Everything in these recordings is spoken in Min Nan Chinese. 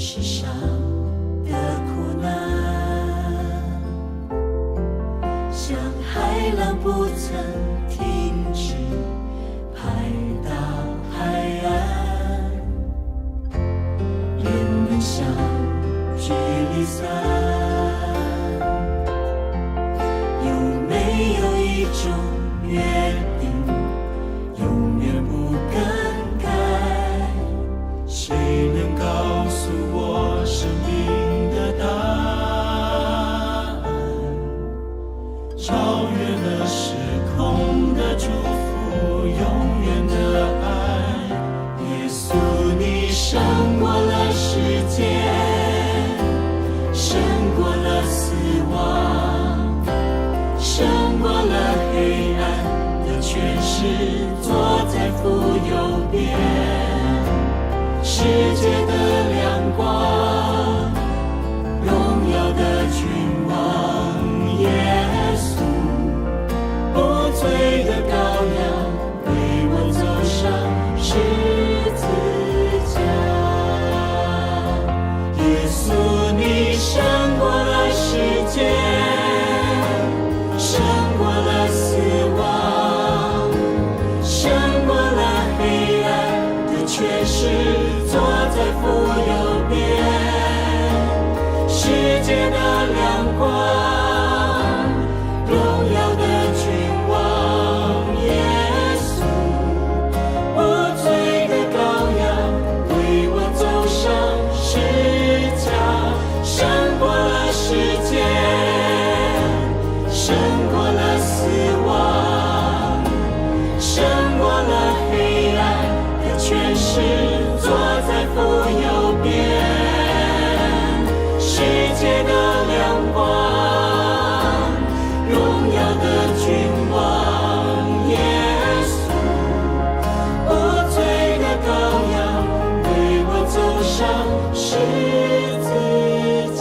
世上的苦難，像海浪不曾停止，拍打海岸，人們相聚離散。有沒有一種約定，永遠不更改？誰能告訴我生命的答案？超越了時空的祝福，永遠的愛。耶穌，你勝過了世界，勝過了死亡，勝過了黑暗的權勢，坐在父右邊。世界的亮光，榮耀的君王，耶穌，無罪的羔羊，為我走上十字架。耶穌，你勝過了世界，勝過了死亡，勝過了黑暗的權勢，坐在父右邊。世界的亮光，榮耀的君王，耶穌，無罪的羔羊，為我走上十架，勝過了世界，勝過了死亡，勝過了黑暗的權勢，坐在父右邊。世界的亮光，榮耀的君王，耶穌，無罪的羔羊，為我走上十字架。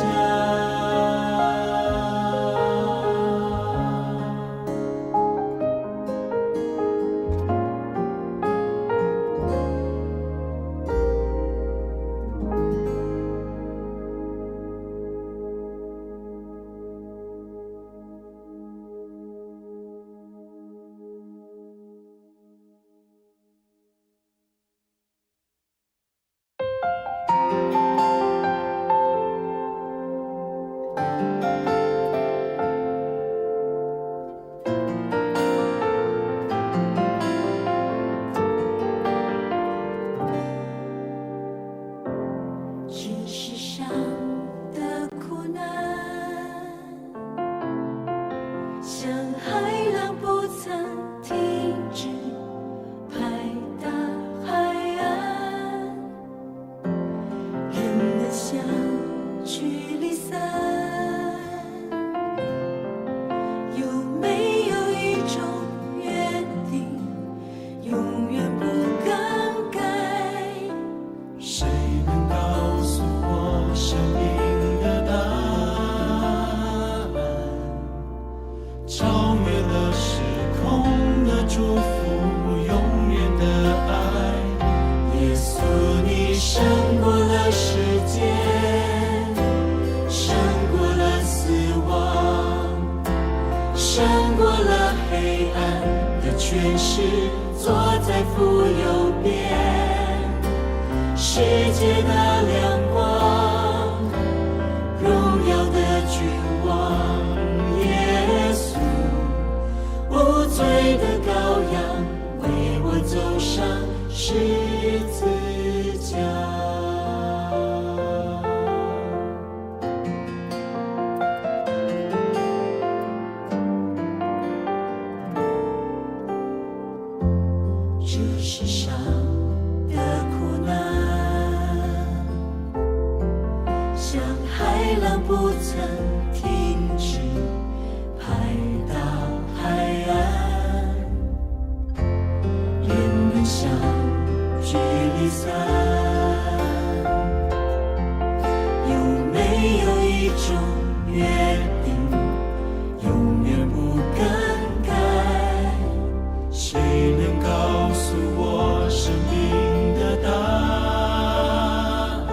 這世上的苦難，像海浪不曾停止，拍打海岸，人們相聚離散。有沒有一種約定，永遠不更改？誰能告訴我生命的答案？超越了時空的祝福，永遠的愛。耶穌，你勝過了世界，勝過了死亡，勝過了黑暗的權勢，坐在父右邊。世界的亮光，榮耀的君王，耶穌，無罪的羔羊，為我走上十字架。這世上的苦難，像海浪不曾停止，拍打海岸，人們相聚離散。有沒有一種約定，永遠不更改？誰能告訴我生命的答案？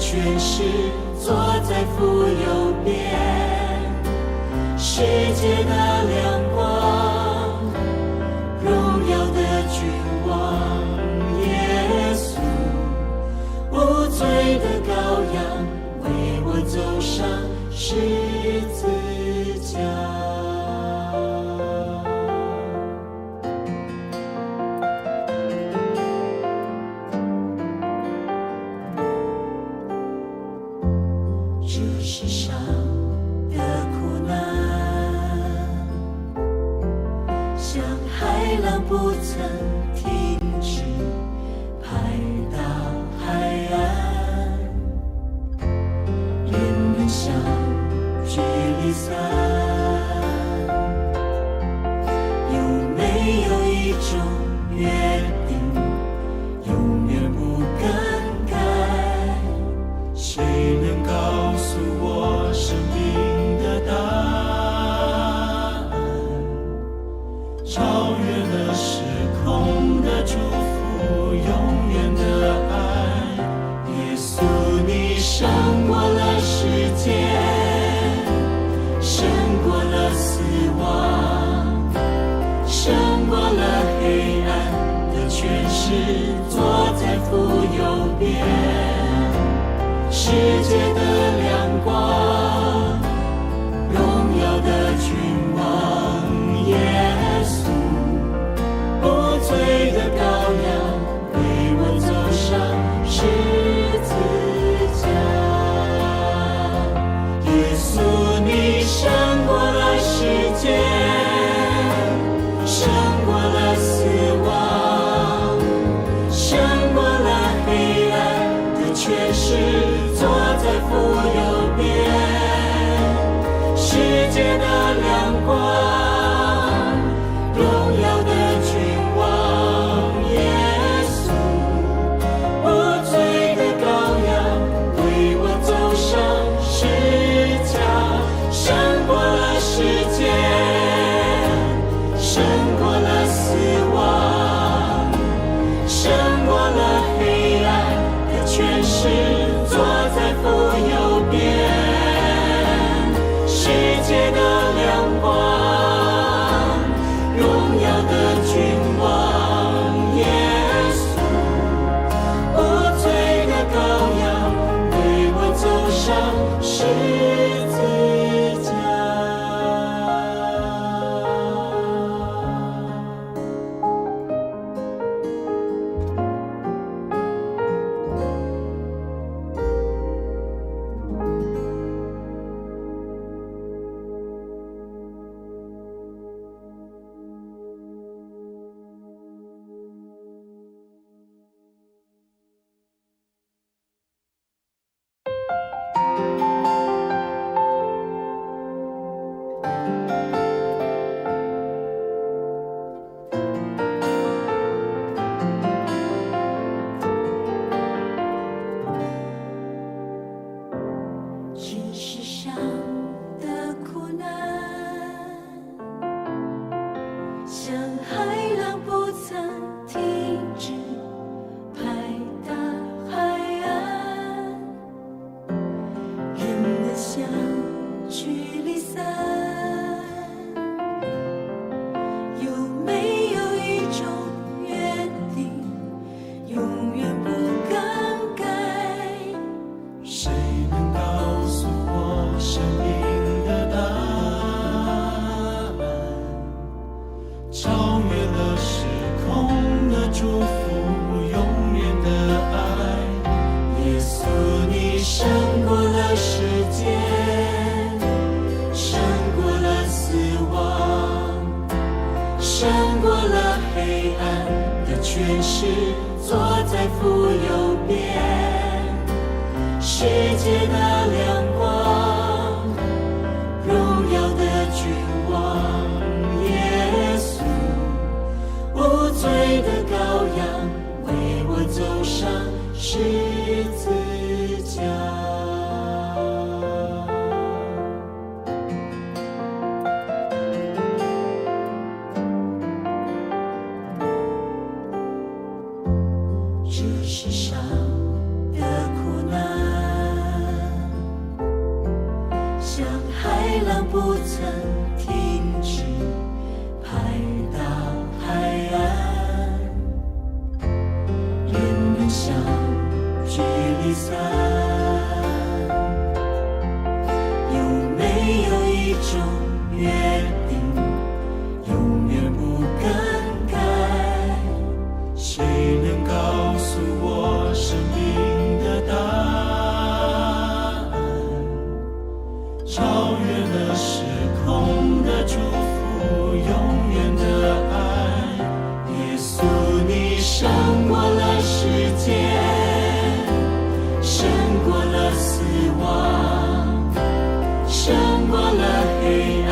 權勢，坐在父右邊，世界的亮光，榮耀的君王耶穌，無罪的羔羊，為我走上十字架。這世上的苦難，像海浪不曾停止，拍打海岸。人們相聚離散，有沒有一種約定，永遠不更改？誰能告訴我生命的答案？超越了時空的祝福，永遠的愛。耶穌，你勝過了世界，勝過了死亡，勝過了黑暗的權勢，坐在父右邊。世界的亮光，榮耀的君王耶穌，無罪的羔羊，為我走上十字架。耶穌，你勝過了世界，勝過了死亡，勝過了黑暗的權勢，坐在父右邊。世界的亮光，榮耀的君王耶穌，無罪的羔羊，為我走上十架，勝過了世界，勝過了死亡，勝過了黑暗的權勢，坐在父右邊。世界的亮光，榮耀的君王耶穌，無罪的羔羊，為我走上十字架。這世上的苦難，像海浪不曾停止，拍打海岸。人們相聚離散，有沒有一種約定，永遠不更改？誰能告訴我生命的答案？超越了時空的祝福，永遠的愛。耶穌，你勝過了世界，勝過了死亡，勝過了黑暗的權勢，坐在父右邊。世界的亮光，榮耀的君王耶穌，無罪的羔羊，為我走上十字架。這世上的苦難，浪不曾停止拍打海岸，人們相聚離散。有沒有一種約定，永遠不更改？誰能告訴我生命的答案？超越了時空的祝福，永遠的愛。耶穌，你勝過了世界，勝過了死亡，勝過了黑暗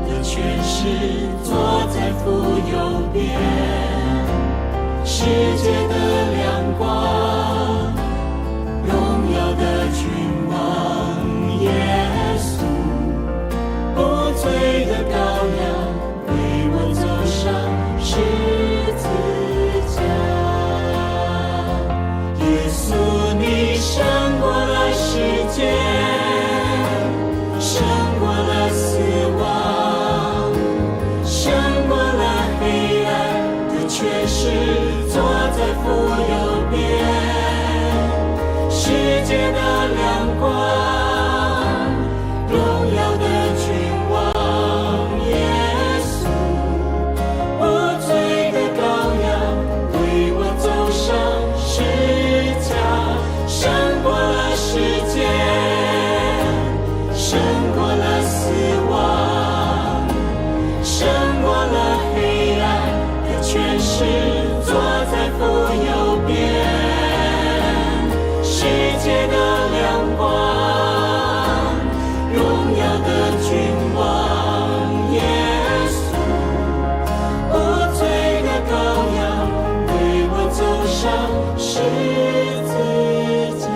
的權勢，坐在父右邊。世界的亮光，榮耀的君王，耶穌，無罪的羔羊，為我走上十字架。耶穌，你勝過了世界，勝過了死亡，勝過了黑暗的權勢，坐在父右邊。世界的亮光，榮耀的君王，耶穌，無罪的羔羊，為我走上十架，勝過了世界，勝過了死亡，勝過了黑暗的權勢，坐在父右邊。世界的亮光，榮耀的君王，耶穌，無罪的羔羊，為我走上十字架。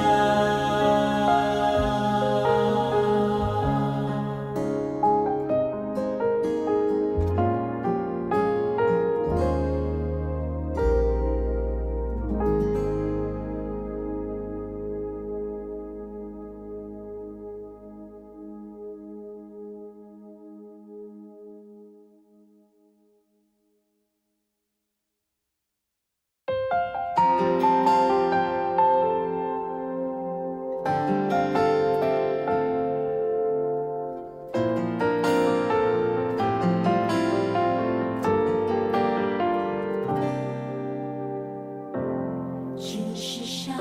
這世上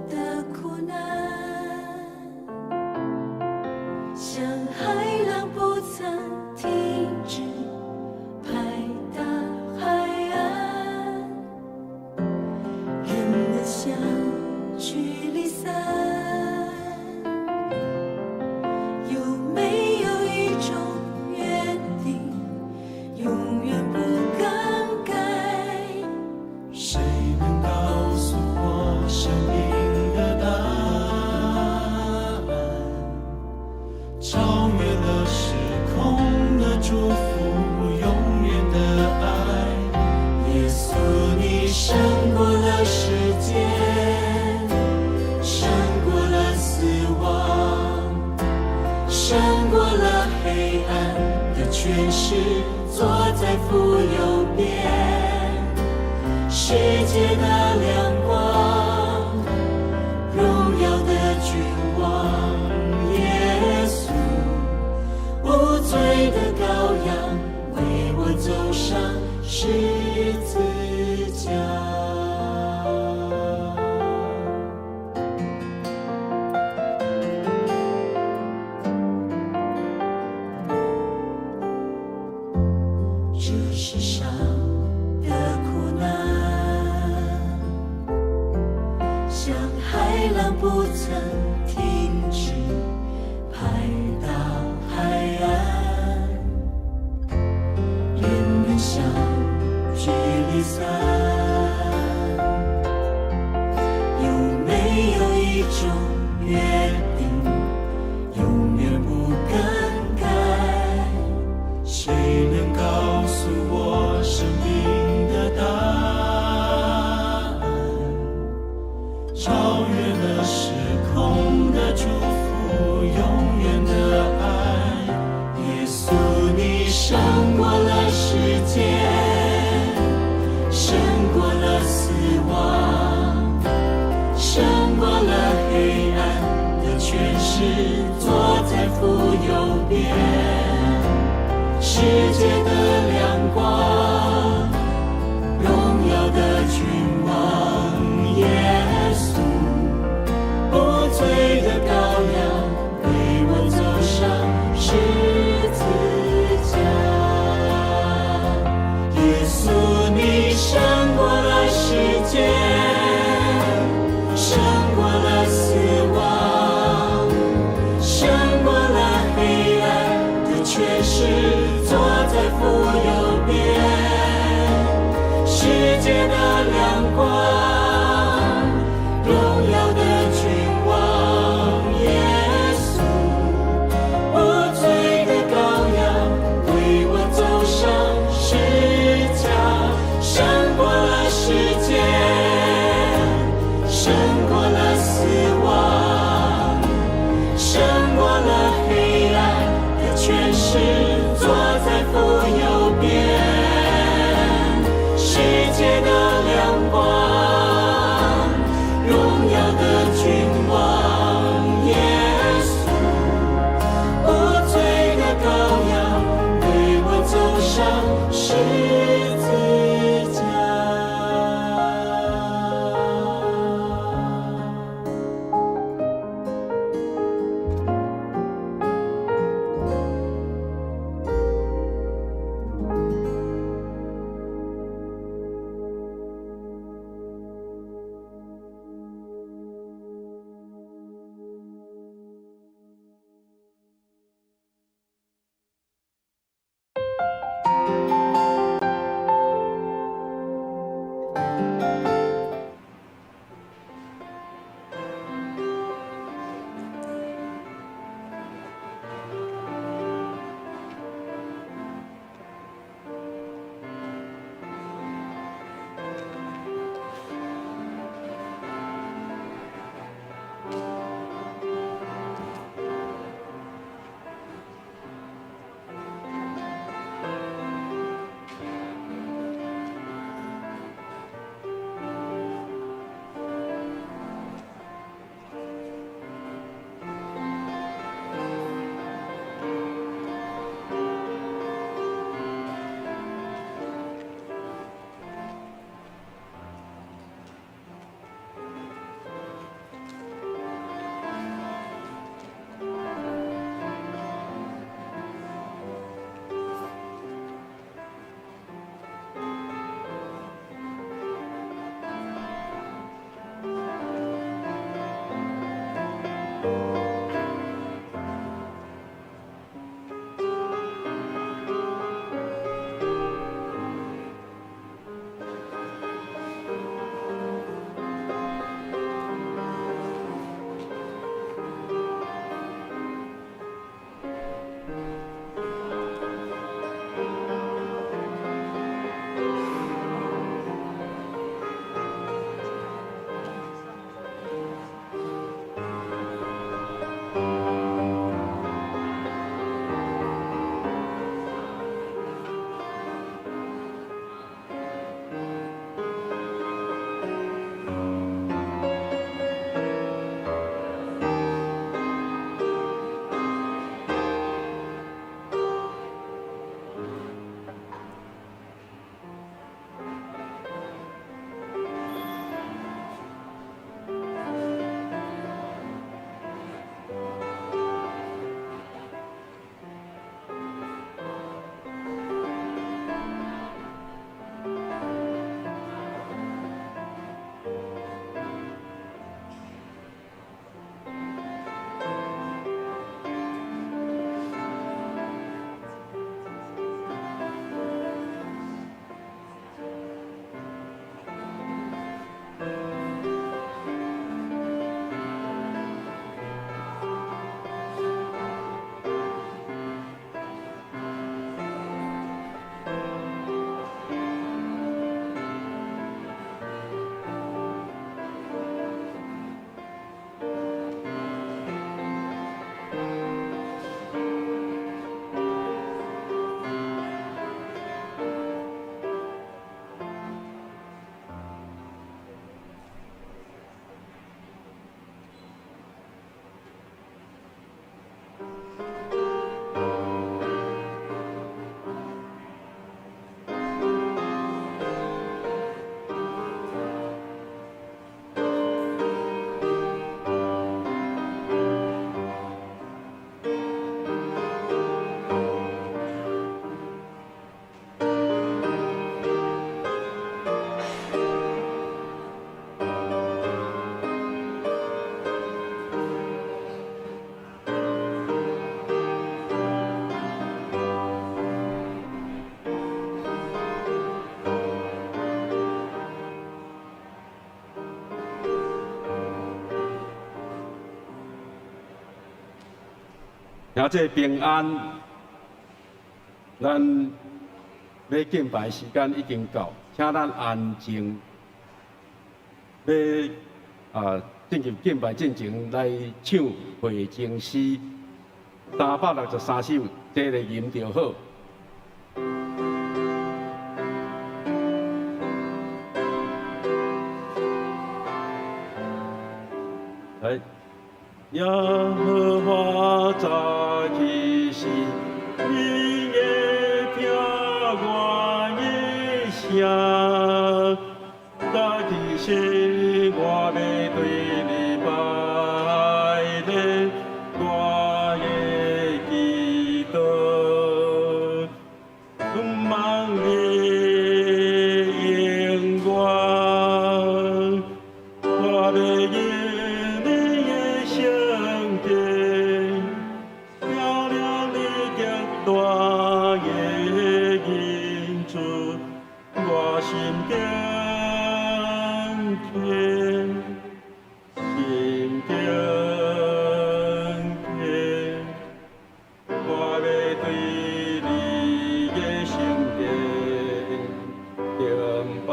的苦難，像海浪不曾停止拍打海岸，人們相聚離散。有沒有一種約定，永遠不更改？誰能告訴我生命的答案？超越了時空的祝福，永遠的愛。耶穌，你勝過了世界，勝過了死亡，勝過了黑暗的權勢，坐在父右邊。世界的亮光，榮耀的君王，耶穌，無罪的羔羊，為我走上十字架。這世上的苦難，像海浪不曾停止拍打海岸，人們相聚離散。有沒有一種約定，永遠不更改？誰能告訴我生命的答案？超越了時空的祝福，永遠的愛。兄弟平安，咱欲敬拜時間已經到，請咱安靜。欲進入敬拜進前來唱回程詩363首，這個吟就好。來，耶和華早起時，你會聽我的聲。早起時，我欲對你拜禮，我的祈禱，望你應我，我欲入你的聖殿，表揚你極大的恩慈，我心敬虔，心敬虔，我欲對你的聖殿敬拜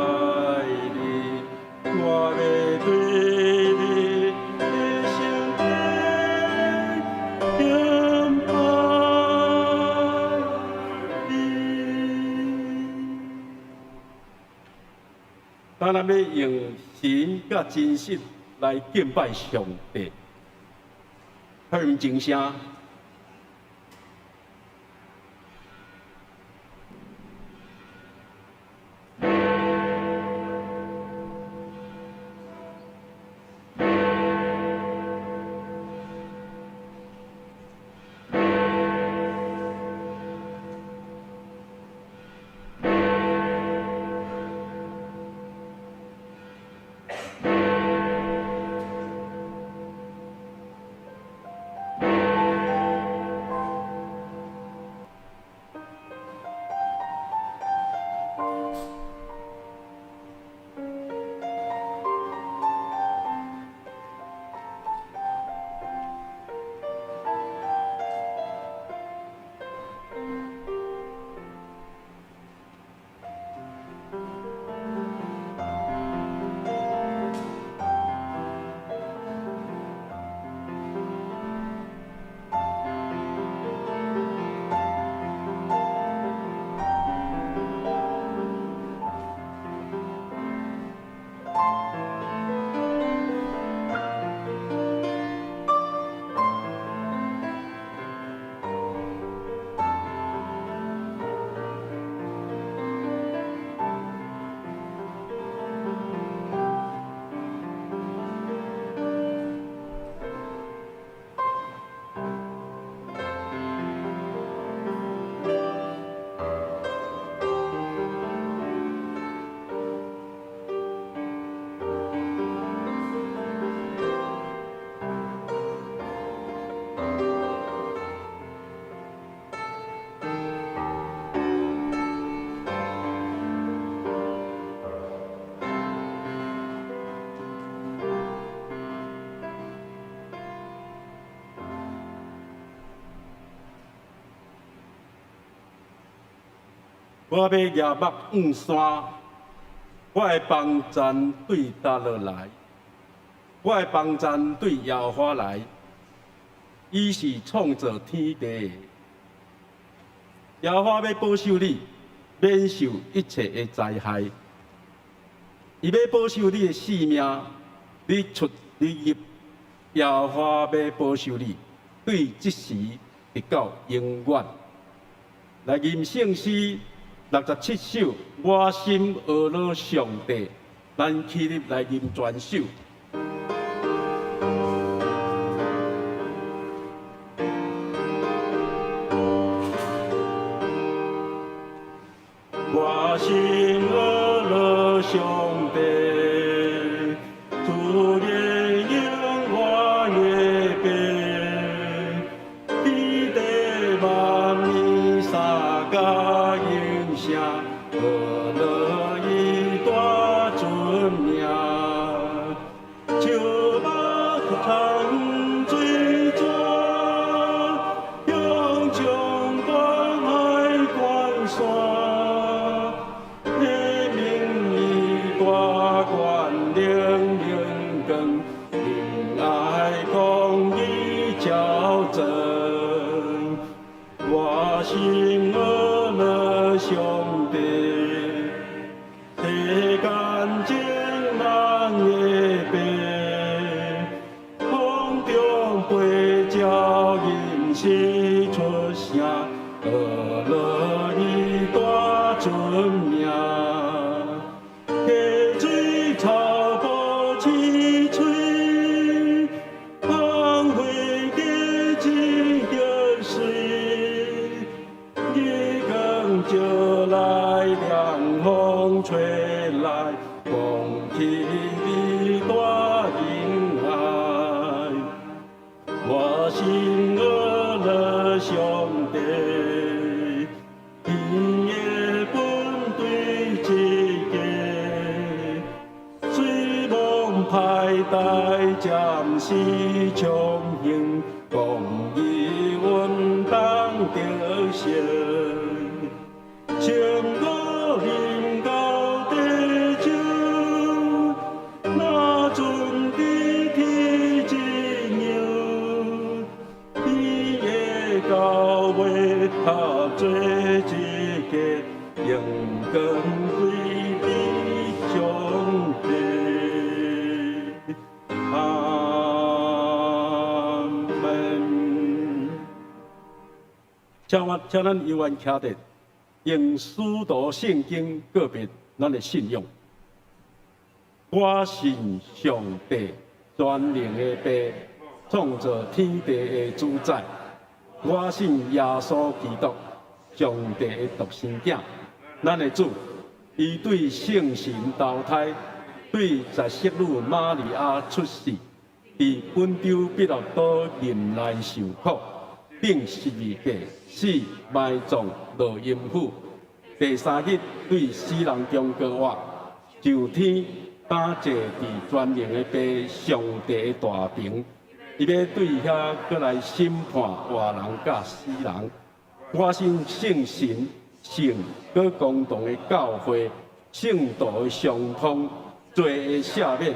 你，我欲對你的聖殿敬拜你。當咱欲用神佮真實來敬拜上帝，向真聲。我欲舉目向山，我的幫贊對佗落來？我的幫贊對耶和華來。伊是創造天地的。耶和華欲保守你，免受一切的災害。伊欲保守你的性命，你出你入，耶和華欲保守你，對這時直到永遠。來吟聖詩67首，我心呵咾上帝，咱起立來吟全首。我心呵咾上帝，主耶應我的悲，天地萬物三甲應聲，呵咾伊大尊名，樹木苍水泉，向矯正。我心阿樂上帝，洗乾淨咱的父，空中飛鳥吟詩出聲，阿樂伊大尊名。溪水草埔青翠，芳花果子著水，日光照來，涼風吹來，空氣裡大仁愛。我心阿樂上帝，天的本對一家，雖罔歹代，暫時長興，公義穩當得勝。千古臨到地上，若陣佇天一樣，天的教會合做一家，榮光歸予上帝。阿門。請咱猶原徛佇，用使徒聖經告別咱的信仰。我信上帝全能的父，創造天地的主宰。我信耶穌基督，上帝的獨生囝，咱的主。伊對聖神投胎，對十色女瑪利亞出世，佇本丟彼拉多任內受苦，釘十字架，死埋葬落陰府。第三日對死人中復活，上天，擔坐佇全能的父上帝的大爿。伊欲對遐閣來審判活人佮死人。我信聖神、聖閣公同的教會、聖徒的相通、罪的赦免、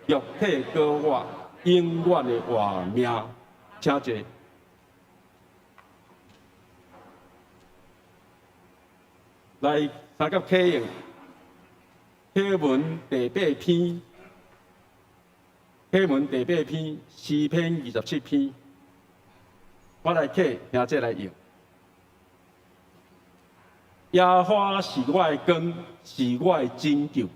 肉體復活、永遠的活命。請坐。來，三甲啟應，啟文第八篇，啟文第八篇，詩篇27篇，我來啟，兄弟來用。耶和華是我的光，是我的拯救。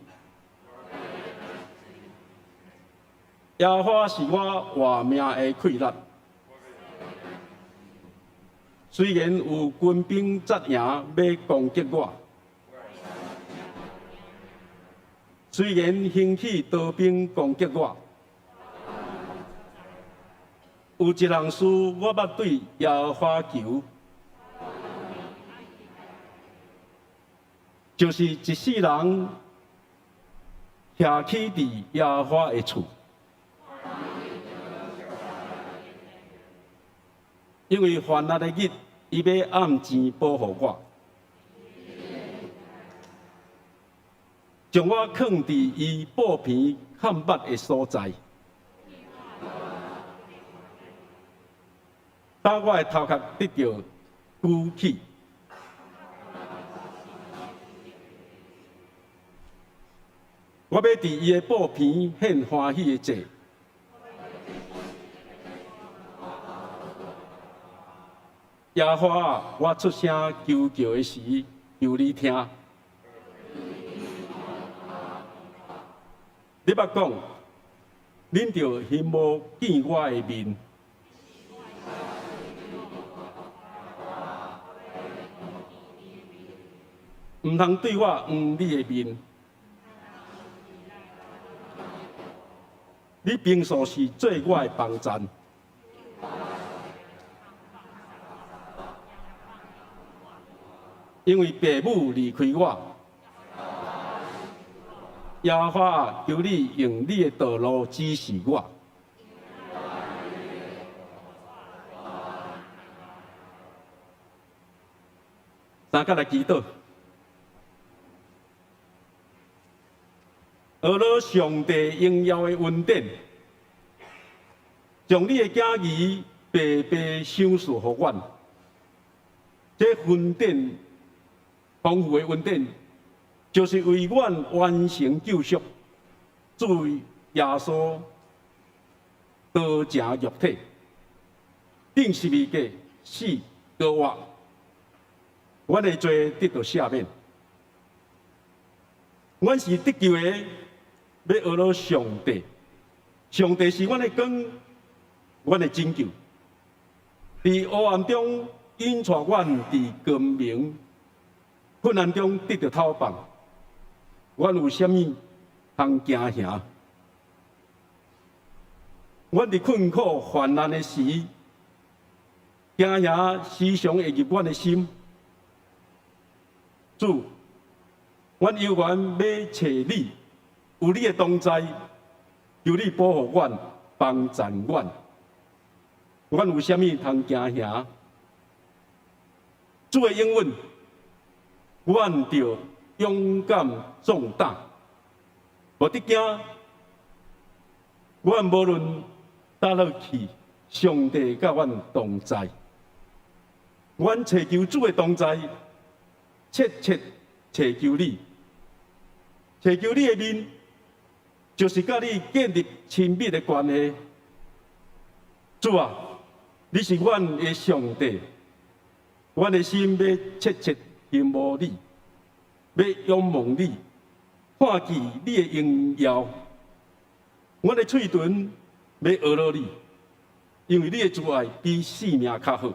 耶和華是我活命的氣力。雖然有軍兵紮營欲攻擊我，雖然興起刀兵攻擊我，有一項事我捌對耶和華求，就是一世人徛起佇耶和華的厝。因為患難的日，伊欲暗錢保護我，將我囥佇伊布棚崁壆的所在，當我的頭殼得著舉起，我欲佇伊的布棚獻歡喜的祭。耶和華啊，我出聲求叫的時，求你聽。你捌講，恁著欣慕見我的面，毋通對我掩你的面。你平素是做我的幫贊。因為父母離開我，耶和華，求你用你的道路指示我。三甲來祈禱，阿樂上帝榮耀的恩典，將你的囝兒白白賞賜予阮。這恩典豐富的恩典，就是為阮完成救贖，主耶穌道成肉體，釘十字架死閣活，阮的罪得到赦免。阮是得救的，欲學落上帝。上帝是阮的光，阮的拯救。佇黑暗中引帶阮佇光明，困難中得著透放。阮有啥物通驚嚇？阮佇困苦患難的時，驚嚇時常會入阮的心。主，阮猶原欲揣你，有你的同在，求你保護阮，幫贊阮。阮有啥物通驚嚇？主的應允，阮著勇敢壯膽，無得驚。阮無論佗落去，上帝佮阮同在。阮揣求主的同在，切切揣求你，揣求你的面，就是佮你建立親密的關係。主啊，你是阮的上帝，阮的心欲切切仰慕你，欲仰望你，看見你的榮耀。阮的喙唇欲學落你，因為你的慈愛比性命較好。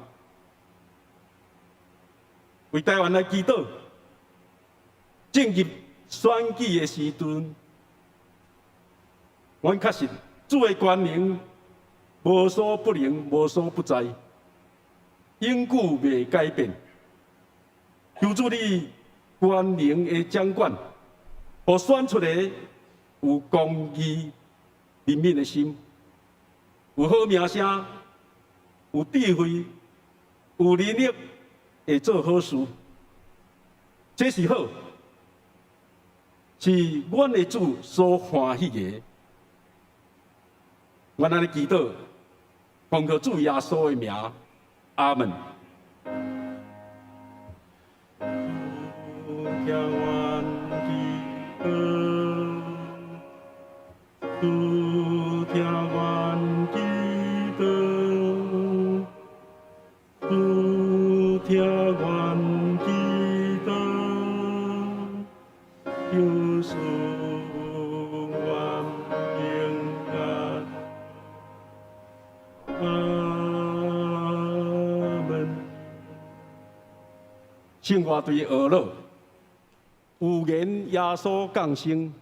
為台灣來祈禱，進入選舉的時陣，阮確信主的權能無所不能、無所不在，永久袂改變。求主你權能的掌管，予選出來有公義、憐憫的心，有好名聲，有智慧，有能力，會做好事。這是好，是阮的主所歡喜的。阮按呢祈禱，奉靠主耶穌的名，阿門。主聽阮祈禱，主聽阮祈禱，主聽阮祈禱，求賜阮平安。阿門。聖歌隊學樂，預言耶穌降生。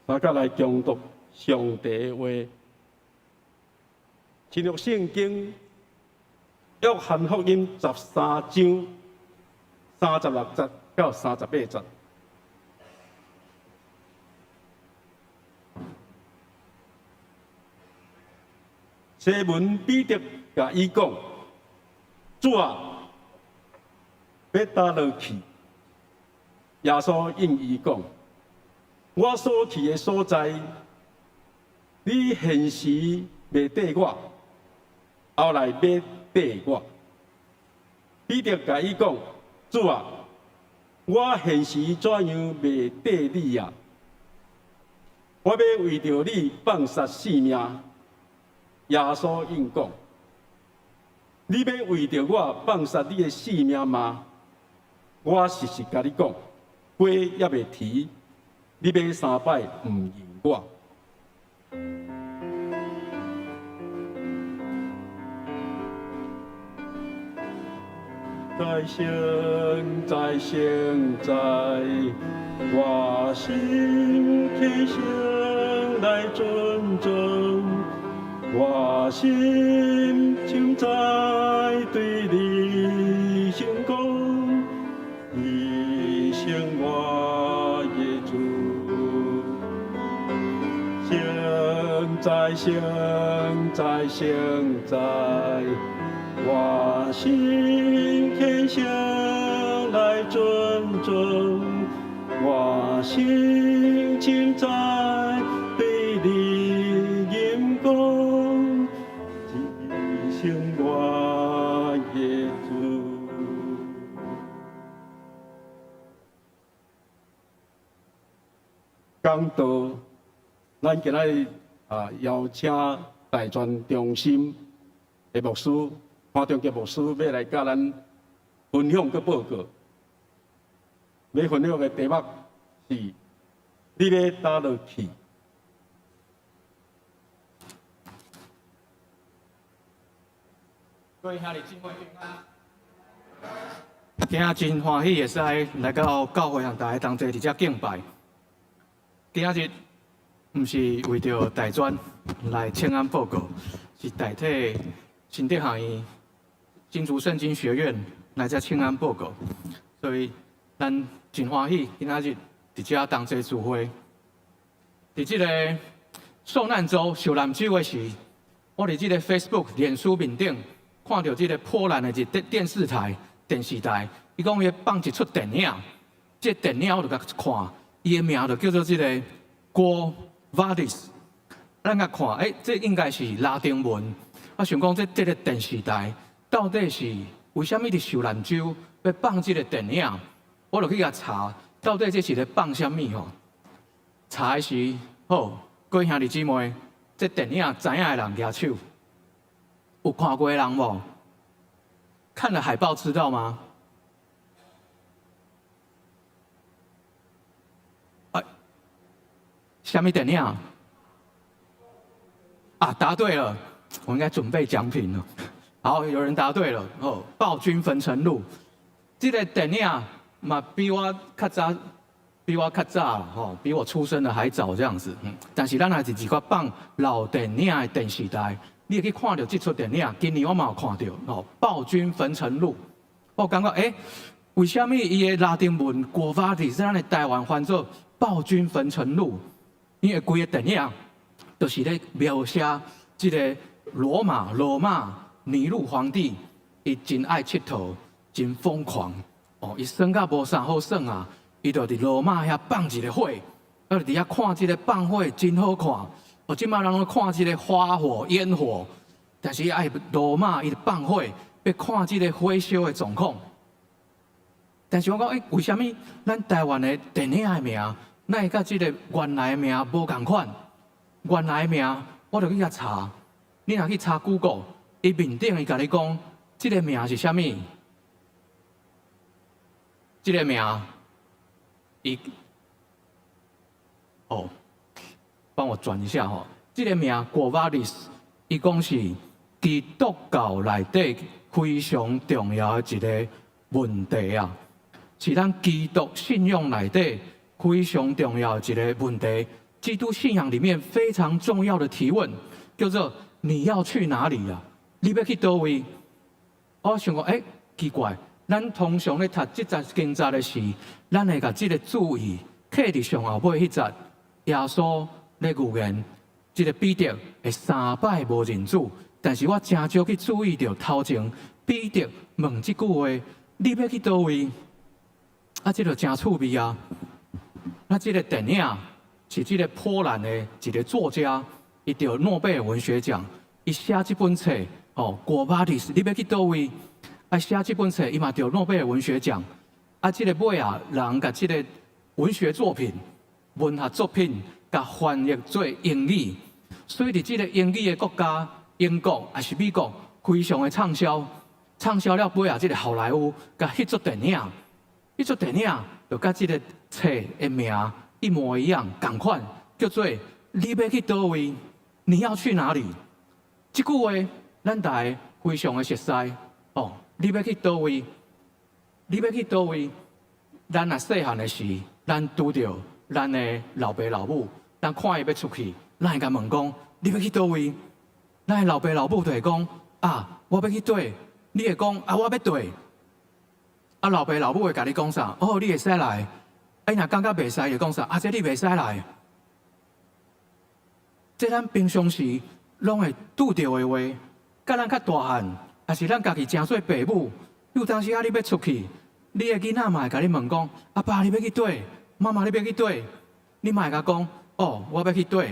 大家來恭讀上帝的話。新約聖經約翰福音13章36節到38節。西門彼得共伊講：主啊，欲佗落去？耶穌應伊講：我所去的所在，你現時袂綴我，後來欲綴我。彼得共伊講：主啊，我現時怎樣袂綴你啊？我欲為著你放捨性命。耶穌應講：你欲為著我放捨你的性命嗎？我實實共你講，雞猶未啼，你欲三擺毋認我。在聖在聖在，我心虔誠來尊重，我心深知對你成功，你是我的主。聖哉聖哉聖哉，我心虔誠來尊重，我心深知對你認講，一生我的主。講道，咱今仔日邀請大專中心的牧師潘中杰牧師欲來佮咱分享佮報告。欲分享的題目是：你欲佗落去？各位兄弟姊妹平安。今仔真歡喜會使來到教會和大家同齊佇遮敬拜。今仔日毋是為著大專來請安報告，是代替新德學院新竹聖經學院來遮請安報告，所以咱真歡喜今仔日佇遮同齊聚會。佇這个受難週、受難週的時，我佇這个 Facebook 臉書面頂看著這个波蘭的一個電視台、電視台，伊講伊放一齣電影，這个電影我就共看，伊的名就叫做這个 Quo Vadis。咱共看，這應該是拉丁文。我想講，這個電視台到底是為啥物佇受難週欲放這个電影？我就去共查，到底這是咧放啥物吼？查的時，好，各位兄弟姊妹，這電影知影的人舉手，有看過的人無？看了海報知道嗎？哎，啥物電影？啊，答對了。我應該準備獎品了。好，有人答對了。哦，《暴君焚城錄》這个電影嘛，比我較早，比我較早吼，比我出生的還早這樣子。但是咱還是一個放老電影的電視台，你會去看著這齣電影。今年我嘛有看著哦，《暴君焚城錄》。我感覺，為啥物伊的拉丁文 Quo Vadis 咱的台灣翻做《暴君焚城錄》？因為規个電影就是咧描寫這个羅馬尼祿皇帝，伊真愛𨑨迌，真瘋狂。哦，伊耍甲無啥好耍啊，伊就佇羅馬遐放一个火，啊，佇遐看這个放火真好看。哦，這擺人攏看這个花火煙火，但是伊愛羅馬伊放火，欲看這个火燒的狀況。但是我講，為啥物咱台灣的電影的名，哪會佮這个原來的名無仝款？原來的名，我就去共查。你若去查 Google，伊面頂伊共你講，這个名是啥物？這个名，伊，哦，幫我轉一下吼。這个名 Quo Vadis，伊講是基督教內底非常重要的一个問題啊，是咱基督信仰內底非常重要的一个問題。基督信仰裡面非常重要的提問，叫做你要去哪裡啊？你欲去佗位？我想講，欸，奇怪，咱通常咧讀這節經節的時，咱會共這个注意刻佇上後尾彼節，耶穌咧預言，這个彼得會三擺無認主。但是我誠少去注意著頭前彼得問這句話：你欲去佗位？啊，這个誠趣味啊！那這个電影是這个波蘭的一个作家，伊得諾貝爾文學獎，伊寫這本冊哦，Quo vadis，你欲去佗位？啊，寫這本冊，伊嘛得諾貝爾文學獎。啊，這个尾啊，人共這个文學作品、文學作品，共翻譯做英語，所以佇這个英語的國家，英國抑是美國，非常的暢銷。暢銷了尾啊，這个好萊塢共翕做電影，翕做電影就佮這个冊的名一模一樣，仝款，叫做你欲去佗位？你要去哪裡？這句話咱大家非常的熟悉哦。你欲去佗位？你欲去佗位？咱若細漢的時，咱拄著咱的老爸老母，咱看伊欲出去，咱會共問講：你欲去佗位？咱的老爸老母就會講：啊，我欲去佗。你會講：啊，我欲綴。啊，老爸老母會共你講啥？哦，你會使來。啊，伊若感覺袂使，就講啥？啊，這你袂使來。這咱平常時攏會拄著的話，佮咱較大漢，抑是咱家己成做爸母，有當時啊，你欲出去，你的囡仔嘛會共你問講：阿爸，你欲去佗？媽媽，你欲去佗？你嘛會共講：哦，我欲去佗。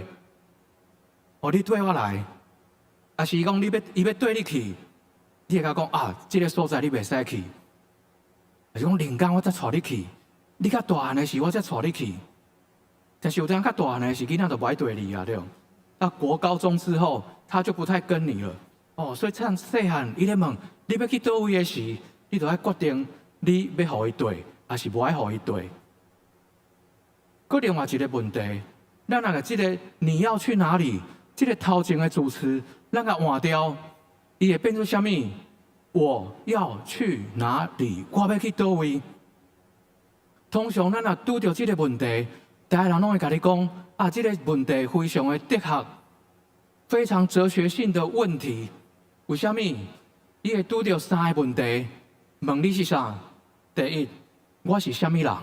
哦，你綴我來。抑是講你欲伊欲綴你去，你會共講啊，這个所在你袂使去。抑是講靈工我才帶你去，你較大漢的時我才帶你去。但是有當較大漢的時，囡仔就無愛綴你啊，對無？到國高中之後，他就不太跟你了。哦，所以趁細漢，伊咧問你欲去佗位的時，你就愛決定你欲予伊綴，抑是無愛予伊綴。閣另外一个問題，咱若共這个你要去哪裡？這个頭前的主詞，咱共換掉，伊會變做啥物？我要去哪裡？我欲去佗位？通常咱若拄著這个問題，逐个人攏會共你講啊，這个問題非常的哲學，非常哲學性的問題。為啥物？伊會拄著三个問題，問你是啥？第一，我是啥物人？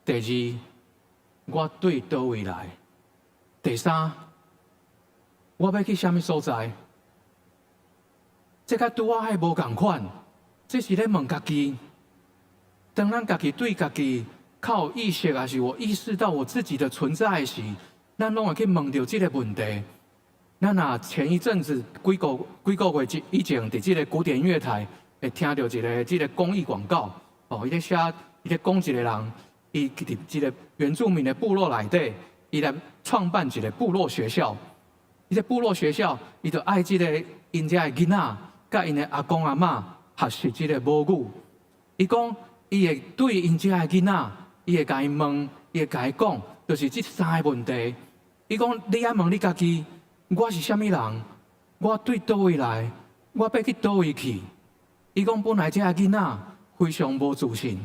第二，我對佗位來？第三，我欲去啥物所在？這佮拄仔彼無仝款，這是咧問家己。當咱家己對家己較有意識，抑是我意識到我自己的存在時，咱攏會去問著這个問題。咱若前一陣子幾個月以前，佇這个古典音樂台會聽著一个這个公益廣告，哦，伊咧寫，伊咧講一个人，伊佇這个原住民的部落內底，伊來創辦一个部落學校。伊這部落學校，伊就愛這个𪜶遮的囡仔，佮𪜶的阿公阿嬤學習這个母語。伊講，伊會對𪜶遮的囡仔，伊會共𪜶問，伊會共伊講，就是這三个問題。伊講，你愛問你家己，我是啥物人？我對佗位來？我欲去佗位去？伊講，本來這个囡仔非常無自信，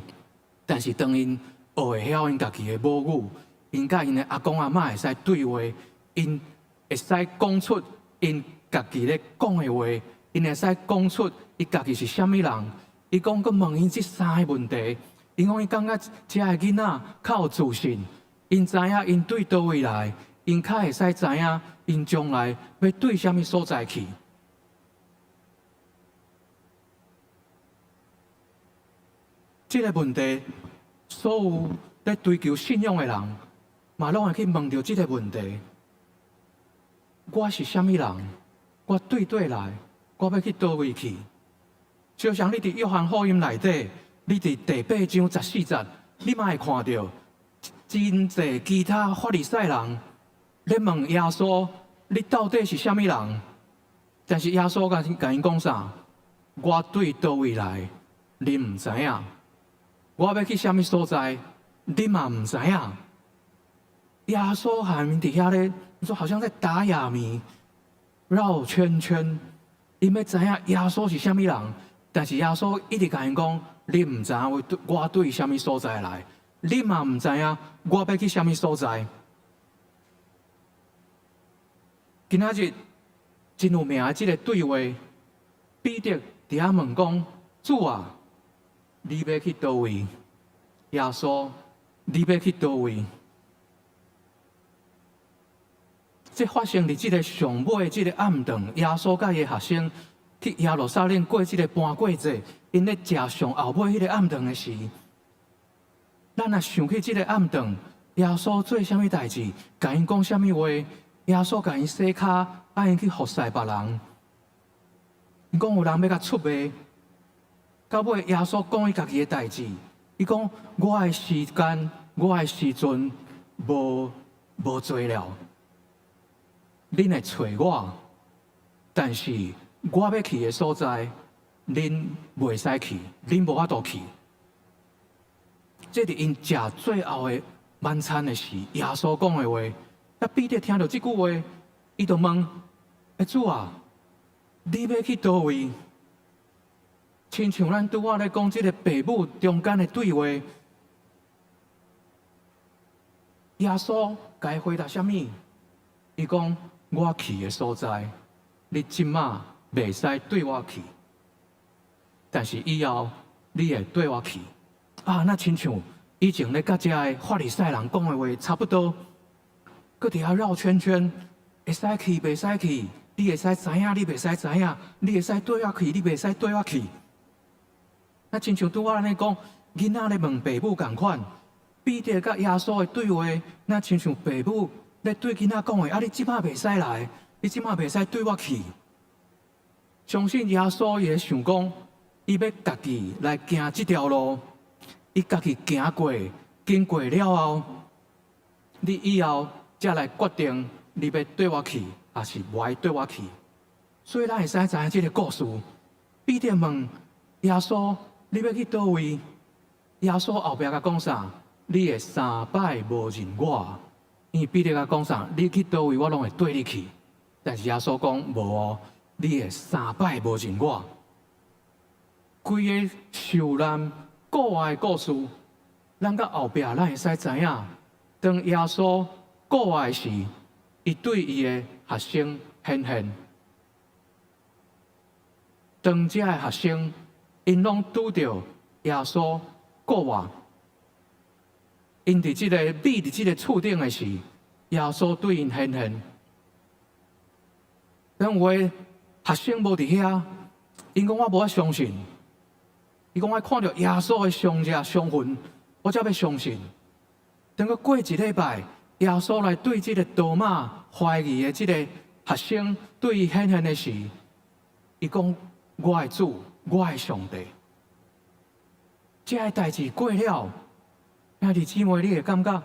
但是當𪜶學會曉𪜶家己的母語，𪜶佮𪜶的阿公阿嬤會使對話，𪜶會使講出𪜶家己咧講的話，𪜶會使講出伊家己是啥物人。伊講，閣問𪜶這三个問題，伊講伊感覺這个囡仔較有自信，𪜶知影𪜶對佗位來，𪜶較會使知影𪜶將來欲對啥物所在去。這个問題，所有咧追求信仰的人，嘛攏會去問著這个問題：我是啥物人？我對佗來？我欲去佗位去？就像你佇約翰福音內底，你佇第八章十四節，你嘛會看著真濟其他法利賽人咧問耶穌：你到底是啥物人？但是耶穌共𪜶講啥？我對佗位來，恁毋知影。我欲去啥物所在，恁嘛毋知影。耶穌還佇遐咧，你說好像在打啞謎，繞圈圈，𪜶欲知影耶穌是啥物人，但是耶穌一直共𪜶講，恁毋知影我對啥物所在來，恁嘛毋知影我欲去啥物所在。今仔日真有名的這个對話，彼得佇遐問講：主啊，你欲去佗位？耶穌，你欲去佗位？這發生佇這个上尾這个暗頓，耶穌佮伊的學生去耶路撒冷過這个盤過節，𪜶咧食上後尾彼个暗頓的時，咱若想起這个暗頓，耶穌做啥物代誌，共𪜶講啥物話？耶穌共𪜶洗跤，愛𪜶去服侍別人。𪜶講有人欲共出賣，到尾耶穌講伊家己的代誌，伊講我的時間，我的時陣無濟了。恁會揣我，但是我欲去的所在，恁袂使去，恁無法度去。這佇𪜶食最後的晚餐的時，耶穌講的話。啊，彼得聽著這句話，伊就問：欸，主啊，你欲去佗位？親像咱拄仔咧講這个爸母中間的對話，耶穌共伊回答啥物？伊講：我去的所在，你這馬袂使綴我去，但是以後你會綴我去。啊，那親像以前咧佮這个法利賽人講的話差不多，閣佇遐繞圈圈，會使去，袂使去，你會使知影，你袂使知影，你會使綴我去，你袂使綴我去。那親像拄仔按呢講，囡仔咧問爸母仝款，彼得佮耶穌的對話，那親像爸母咧對囡仔講的，啊，你這馬袂使來，你這馬袂使綴我去。相信耶穌伊會想講，伊欲家己來行這條路，伊家己行過，經過了後，你以後才來決定你欲綴我去，抑是無愛綴我去。所以咱會使知影這个故事。彼得問耶穌：你欲去佗位？耶穌後壁共講啥？你會三擺無認我。因為彼得共講啥？你去佗位，我攏會綴你去。但是耶穌講無哦，你會三擺無認我。規个受難復活的故事，咱到後壁咱會使知影，當耶穌復活的時，伊對伊的學生顯現。當這个學生，𪜶攏拄著耶穌復活，𪜶佇這个覕佇這个厝頂的時，耶穌對𪜶顯現。但有的學生無佇遐，𪜶講我無法相信。伊講我看著耶穌的傷跡傷痕，我才欲相信。等閣過一禮拜，耶穌來對這个多馬懷疑的這个學生對伊顯現的時，伊講我的主，我的上帝。這个代誌過了，兄弟姊妹，你會感覺，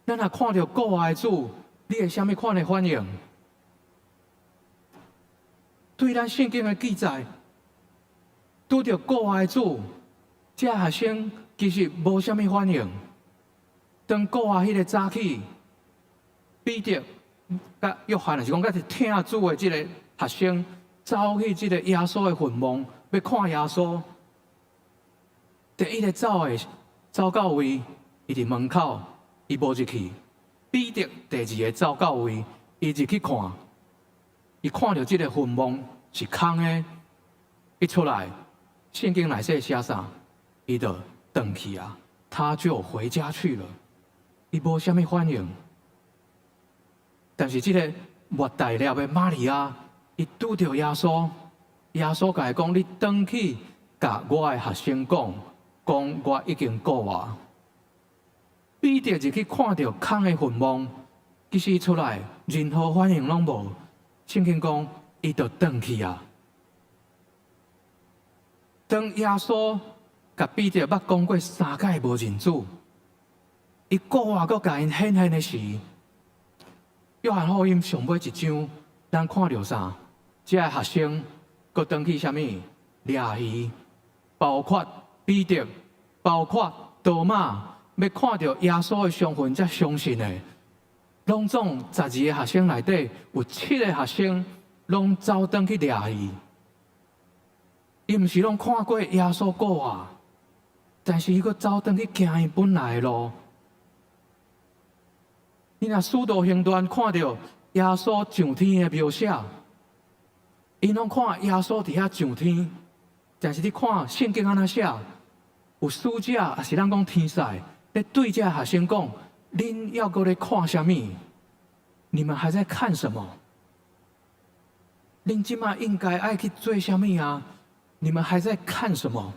咱若看著復活的主，你會啥物款的反應？對咱聖經的記載，拄著復活的主，這學生其實無啥物反應。當復活彼个早起，彼得佮約翰，就是講佮疼主的這个學生，走去這个耶穌的墳墓，欲看耶穌。第一个走的走到位，伊佇門口，伊無入去。彼得第二个走到位，伊入去看，伊看著這个墳墓是空的，一出來，聖經內底寫啥？伊就轉去啊，他就回家去了。伊無啥物反應，但是這个抹大拉的瑪利亞，伊拄著耶穌，耶穌共伊講：你轉去，共我的學生講，講我已經復活。彼得入去看著空的墳墓，其實伊出來任何反應攏無。聖經講，伊就轉去啊。當耶穌共彼得捌講過三擺無認主，伊復活閣共𪜶顯現的時，約翰福音上尾一章，咱看著啥？這个學生閣轉去啥物？掠魚，包括彼得，包括多馬，欲看著耶穌的傷痕才相信的。攏總12个學生內底有七個學生攏走轉去掠魚。伊毋是攏看過耶穌復活，但是伊閣走轉去行伊本來的路。你若使徒行傳看著耶耶穌上天的描寫，𪜶攏看耶穌佇遐上天，但是你看聖經按怎寫？有使者，抑是咱講天使，咧對這學生講：恁猶閣咧看啥物？你們還在看什麼？恁這馬應該愛去做啥物啊？你們還在看什麼？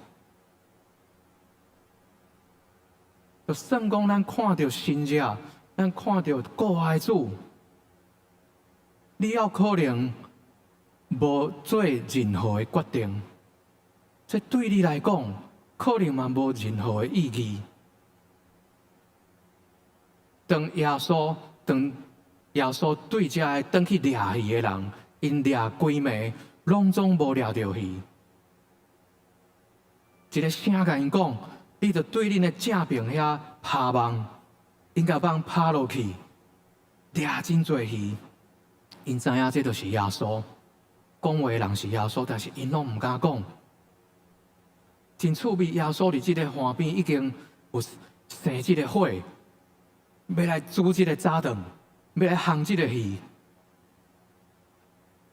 就算講咱看著神跡，咱看著顧愛主，你猶可能無做任何的決定，這對你來講，可能嘛無任何的意義。當耶穌對這个轉去掠魚的人，𪜶掠規暝，攏總無掠著魚。一個聲共𪜶講：你著對恁的正爿遐拋網，𪜶共網拋落去，掠真濟魚。𪜶知影這就是耶穌，講話的人是耶穌，但是𪜶攏毋敢講。真趣味，耶穌佇這个岸邊已經有生這个火，欲來煮這个早頓，欲來烘這个魚。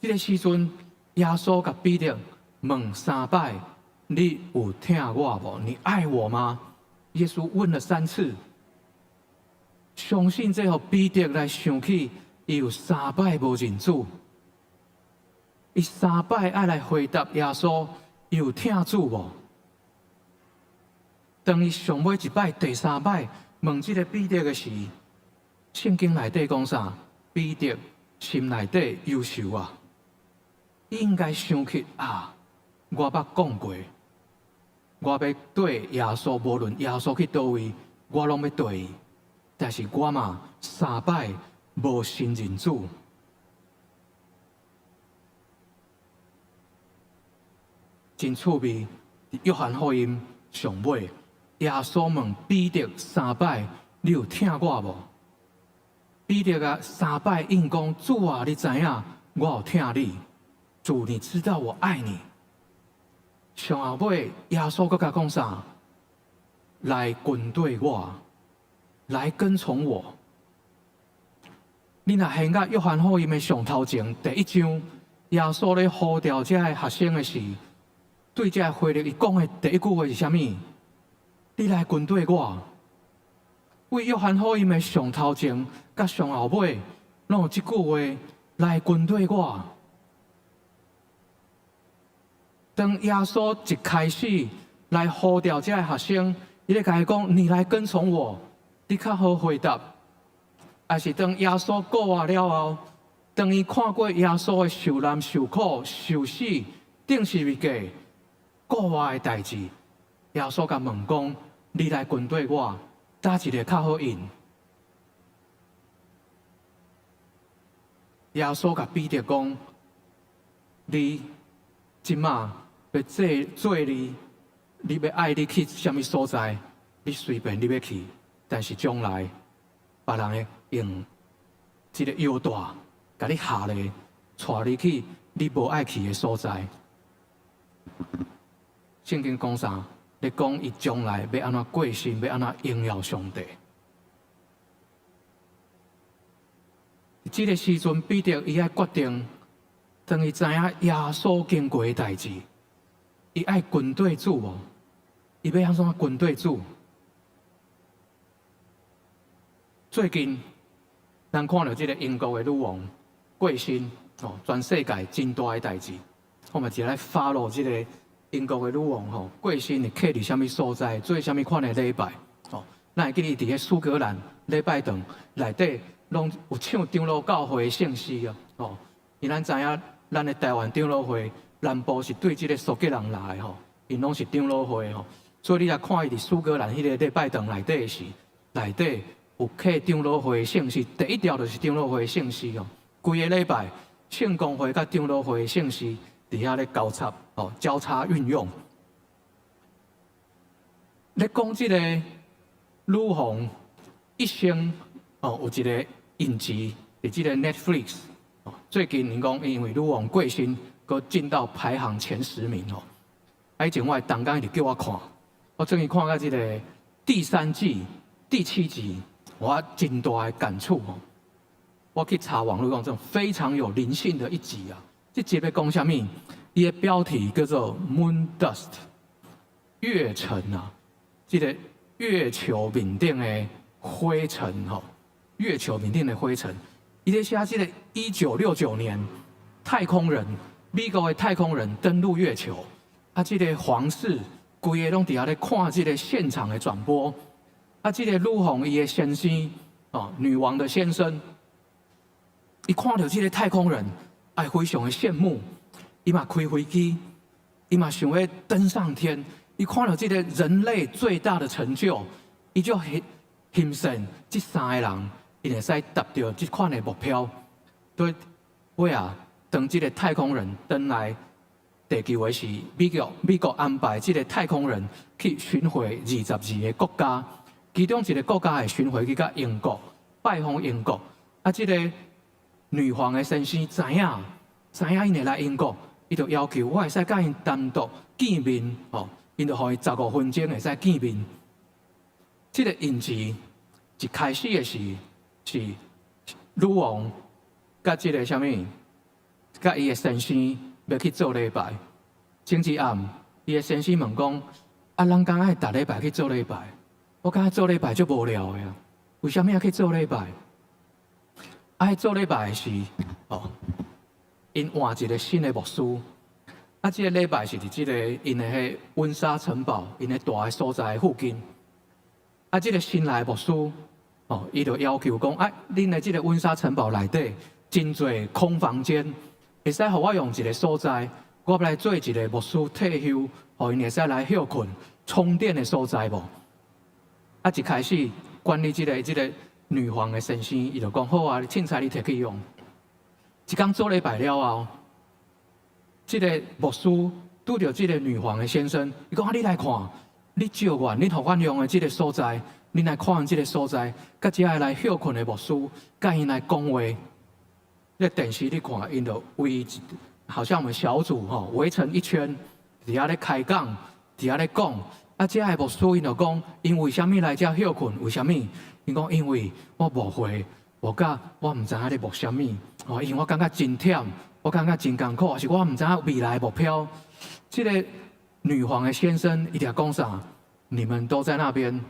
這个時陣，耶穌共彼得問三擺：你有疼我無？你愛我嗎？耶穌問了三次，相信這予彼得來想起，伊有三擺無認主，伊三擺愛來回答耶穌，伊有疼主無？當伊上尾一擺、第三擺問這个彼得的時，聖經內底講啥？彼得心內底憂愁啊，應該想起啊，我捌講過，我欲綴耶穌，無論耶穌去佗位，我攏欲綴伊。但是我嘛三擺無承認主，真趣味。約翰福音上尾，耶穌問彼得三擺：你有疼我無？彼得啊，三擺應講：主啊，你知影我有疼你。主，你知道我愛你。上後尾，耶穌閣共講啥？來跟綴我，來跟從我。你若現甲約翰福音的上頭前第一章，耶穌咧呼召這个學生的時，對這个腓力伊講的第一句話是啥物？你來跟綴我。為約翰福音的上頭前佮上後尾，攏有這句話來跟綴我。當耶穌一開始來呼召這个學生，伊咧共伊講：你來跟從我，你較好回答。抑是當耶穌復活了後，當伊看過耶穌的受難、受苦、受死、釘十字架、復活的代誌，耶穌共問講：你來跟綴我，佗一个較好應？耶穌共彼得講：你這馬欲做做你，你欲愛你去啥物所在，你隨便你欲去，但是將來別人會用這个腰帶共你下咧，帶你去你無愛去的所在。聖經講啥？咧講伊將來欲按怎過身，欲按怎榮耀上帝。這个時陣，彼得伊愛決定，當伊知影耶穌經過的代誌，伊愛跟綴主無？伊欲按怎跟綴主？最近，咱看著這个英國的女王過身，哦，全世界真大的代誌。我嘛一來 follow 這个英國的女王吼過身會去佇啥物所在，做啥物款的禮拜？哦，咱會記得佇彼蘇格蘭禮拜堂內底，攏有唱長老教會的聖詩啊！哦，因咱知影，咱的台灣長老會南部是對這个蘇格蘭來的吼，𪜶攏是長老會吼，所以你若看伊佇蘇格蘭彼个禮拜堂內底時，內底有刻長老會的聖詩，第一條就是長老會的聖詩哦。規個禮拜聖公會佮長老會的聖詩佇遐咧交叉哦，交叉運用。咧講這个女王一生哦，有一个影集，佇這个 Netflix 哦，最近𪜶講因為女王過身，閣進到排行前十名哦。啊，以前我的同工一直叫我看，我終於看到這个第三季第七集，我真大的感觸哦。我去查網路講，這種非常有靈性的一集啊。這集咧講啥物？伊的標題叫做《Moon Dust》，月塵啊，這個月球面頂的灰塵吼，月球面頂的灰塵。伊咧寫這個1969年太空人，美國的太空人登陸月球，啊，這個皇室規个攏佇遐咧看這個現場的轉播，啊，這個女王伊的先生，哦，女王的先生，伊看著這個太空人，哎，非常的羨慕，伊嘛開飛機，伊嘛想欲登上天，伊看著這個人類最大的成就，伊就欣欣羨這三个人，伊會使達到這款的目標。對，尾仔，當這個太空人轉來地球的時，美國安排這個太空人去巡迴22個國家，其中一個國家會巡迴去到英國，拜訪英國。啊，這個女皇的先生知影，知影𪜶會來英國，伊就要求我會使佮𪜶單獨見面，吼，𪜶就予伊15分鐘會使見面。這個影集一開始的時是女王佮這個啥物，佮伊的先生欲去做禮拜。前一暗，伊的先生問講：啊，人敢愛逐禮拜去做禮拜？我感覺做禮拜足無聊的啊，為啥物愛去做禮拜？啊，做禮拜的時，哦，𪜶換一個新的牧師。啊，這個禮拜是佇這個𪜶的彼溫莎城堡，𪜶的蹛的所在附近。啊，這個新來的牧師，哦，伊就要求講：啊，恁的這個溫莎城堡內底真濟空房間，會使予我用一個所在，我欲來做一個牧師退休，予𪜶會使來歇睏、充電的所在無？啊，一開始管理這個女皇的先生，伊就講好啊，你凊彩你提去用。一工做禮拜了後，這個牧師拄著這個女皇的先生，伊講啊，你來看，你借阮，你予阮用的這個所在，你來看這個所在，佮遮个來歇睏的牧師，佮𪜶來講話。咧電視你看，𪜶就圍，好像我們小組吼，圍成一圈，佇遐咧開講，佇遐咧講。啊，遮个牧師𪜶就講，𪜶為啥物來遮歇睏？為啥物？𪜶講因為我牧會，牧甲我毋知影咧牧啥物，哦，因為我感覺真忝，我感覺真艱苦，抑是我毋知影未來目標。這個女皇的先生伊就講啥？你們都在那邊，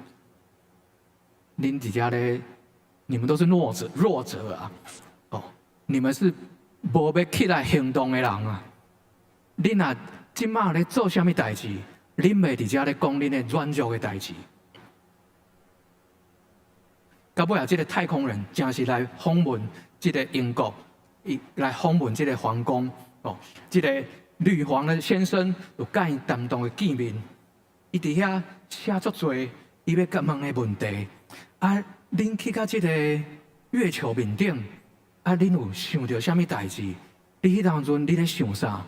恁佇遮咧，你們都是弱者，弱者啊！哦，你們是無欲起來行動的人啊！恁若這馬咧做啥物代誌？恁袂佇遮咧講恁的軟弱的代誌。到尾仔，這個太空人真是來訪問這個英國，伊來訪問這個皇宮哦。這個女皇的先生有佮𪜶單獨的見面，伊佇遐寫足濟，伊欲共問的問題。啊，恁去到這個月球面頂，啊，恁有想著啥物代誌？你彼當陣你咧想啥？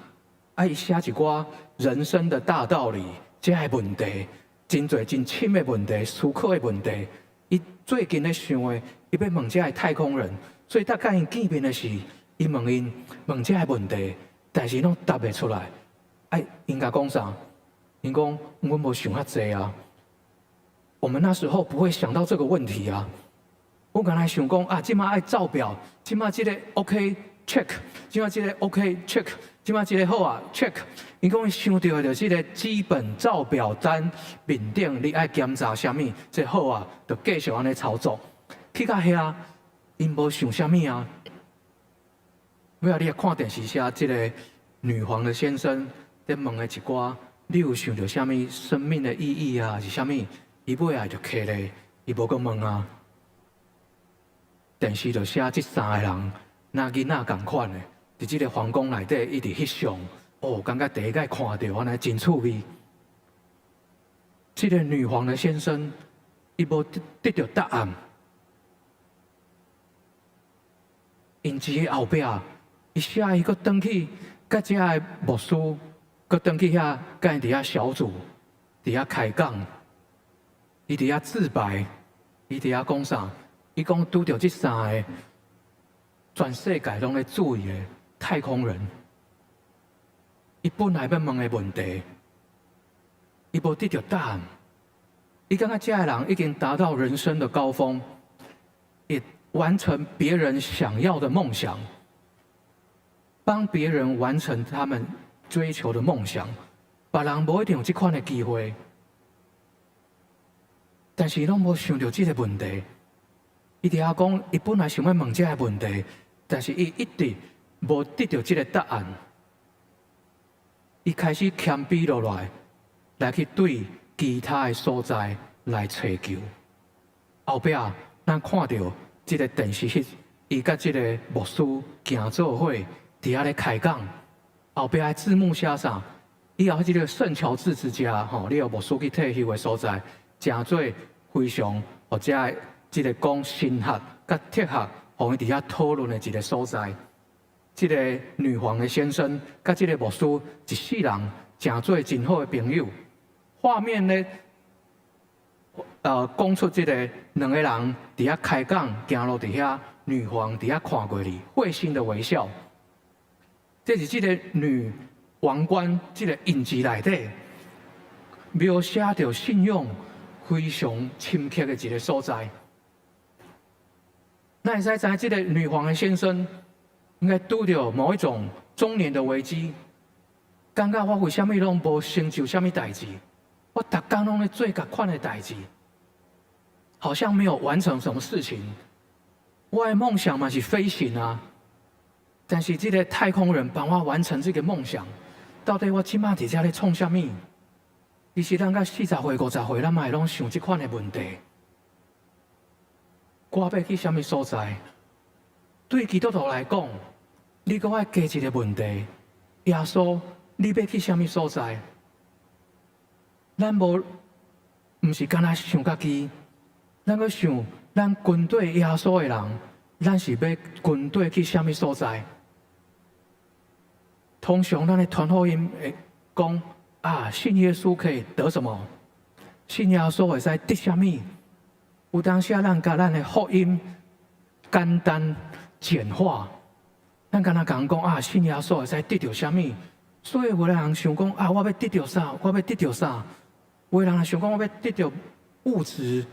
啊，伊寫一寡人生的大道理，這个問題，真濟真深的問題，思考的問題。伊最近咧想的，伊欲問這个太空人，所以當佮𪜶見面的時，伊問𪜶問這个問題，但是攏答袂出來。哎，𪜶共講啥？𪜶講阮無想遐濟啊。我們那時候不會想到這個問題啊。我剛才想講啊，這馬愛照表，這馬這個 OK check，這馬這個 OK check，這馬這個好啊 check。𪜶講伊想著的就是這個基本照表單面頂，你愛檢查啥物，這好啊，就繼續按呢操作。去到遐，𪜶無想啥物啊。尾仔你看電視寫這個女皇的先生咧問的一寡，你有想著啥物生命的意義啊，是啥物？伊尾仔就徛咧，伊無閣問啊。電視就寫這三個人，若囡仔仝款的，佇這個皇宮內底一直翕相，哦，感覺第一擺看著按呢真趣味。這個女皇的先生，伊無得著答案，𪜶佇後壁，伊寫伊閣轉去，佮遮个牧師，閣轉去遐，佮𪜶佇遐小組，佇遐開講，伊佇遐自白，伊佇遐講啥？伊講拄著這三個全世界攏咧注意的太空人，伊本來欲問的問題，伊無得著答案。伊感覺這个人已經達到人生的高峰，伊完成別人想要的夢想，幫別人完成他們追求的夢想，別人無一定有這款的機會，但是攏無想著這個問題。伊佇遐講，伊本來想欲問這個問題，但是伊一直無得著這個答案。伊開始謙卑落來，來去對其他的所在來揣求。後壁咱看著這個電視戲，伊佮這個牧師行做伙佇遐咧開講。後壁的字幕寫啥？以後這個聖喬治之家，吼，你有牧師去退休的所在，誠做非常或者這個講神學佮哲學，予𪜶佇遐討論的一個所在。這個女皇的先生佮這個牧師一世人，誠做真好的朋友。畫面呢，講出這個兩個人佇遐開講，行路佇遐，女皇佇遐看過去，會心的微笑。這是這個女王冠這個印記內底描寫著信仰非常深刻的一個所在。咱會使知這個女皇的先生應該拄著某一種中年的危機，感覺我為啥物攏無成就啥物代誌？我逐工攏咧做仝款的代誌，好像沒有完成什麼事情。我的夢想嘛是飛行啊，但是這個太空人幫我完成這個夢想，到底我這馬佇遮咧創啥物？其實咱到40歲、50歲，咱嘛會攏想這款的問題。我欲去啥物所在？對基督徒來講，你閣愛加一個問題：耶穌，你欲去啥物所在？咱無，毋是干焦想家己，咱閣想，咱跟綴耶穌的人，咱是欲跟綴去啥物所在？通常咱的傳福音會講啊，信耶穌可以得什麼？信耶穌會使得啥物？有當時咱共咱的福音簡單簡化，咱干焦共講啊，信耶穌會使得著啥物？所以有的人想講啊，我欲得著啥？我欲得著啥？有的人想講，我欲得著物質，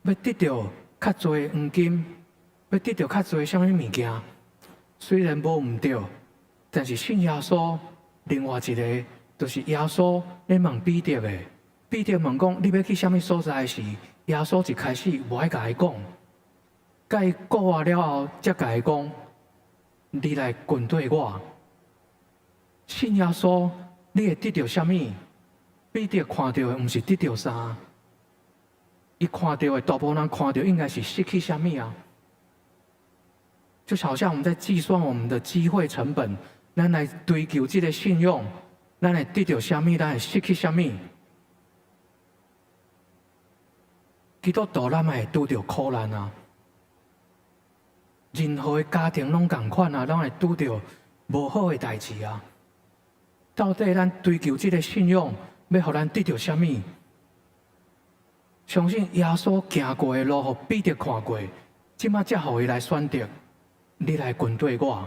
欲得著較濟黃金，欲得著較濟啥物物件。雖然無毋對，但是信耶穌另外一個，就是耶穌咧問彼得的，彼得問講：你欲去啥物所在時，耶穌一開始無愛共伊講，共伊顧完了後，才共伊講：你來跟綴我。信耶穌，你會得著啥物？彼得看著的毋是得著啥，伊看著的大部分人看著應該是失去啥物啊？就好像我們在計算我們的機會成本，咱來追求這個信仰，咱會得著啥物？咱會失去啥物？基督徒咱嘛會拄著苦難啊！任何的家庭攏仝款啊，攏會拄著無好的代誌啊！到底咱追求這個信仰，欲予咱得著啥物？相信耶穌行過的路，予彼得看過，這馬才予伊來選擇，你來跟綴我。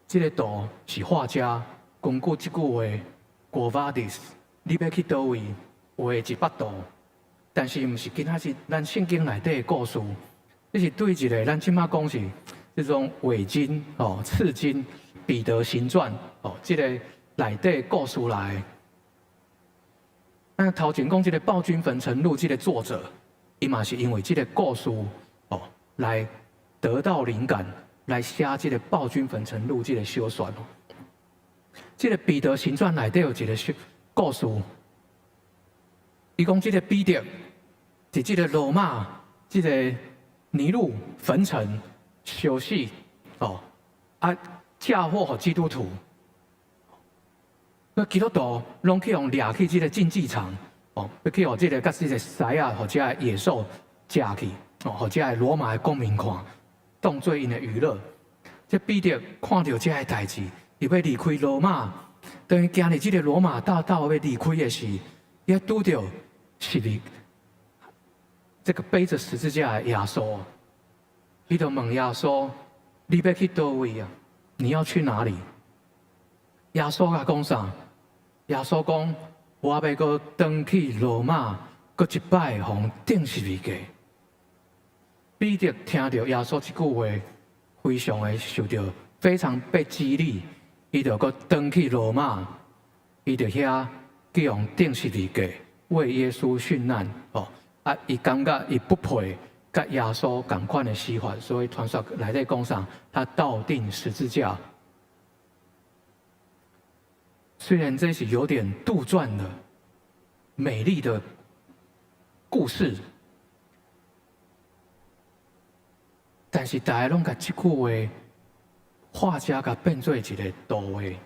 這個圖是畫家根據這句話：Quo vadis，你欲去佗位？畫一幅圖，但是毋是今仔日咱聖經內底的故事，這是對一個咱這馬講是這種偽經哦、次經《彼得行傳》哦，這個內底故事來。咱頭前講這個《暴君馮城錄》這個作者，伊嘛是因為這個故事哦，來得到靈感，來寫這個《暴君馮城錄》這個小說。這個《彼得行傳》內底有一個小故事。伊講這個彼得佇這個羅馬，這個尼祿焚城燒死哦，啊，嫁禍予基督徒。那基督徒攏去予掠去這個競技場哦，欲去予這個佮這個獅仔或者野獸食去哦，予這个羅馬的公民看，當做𪜶的娛樂。這彼得看著這个代誌，伊欲離開羅馬，當伊行佇這個羅馬大道欲離開的時，伊拄著是哩，這個背著十字架的耶穌，伊就問耶穌：你欲去佗位啊？你要去哪裡？耶穌共講啥？耶穌講：我欲閣轉去羅馬，閣一擺予釘十字架。彼得聽著耶穌這句話，非常的受著，非常被激勵，伊就閣轉去羅馬，伊佇遐去予釘十字架，為耶穌殉難。哦，啊，伊感覺伊不配佮耶穌仝款的死法，所以傳說內底講啥，他倒釘十字架。雖然這是有點杜撰的美麗的故事，但是大家攏共這句話畫家共變做一個圖畫。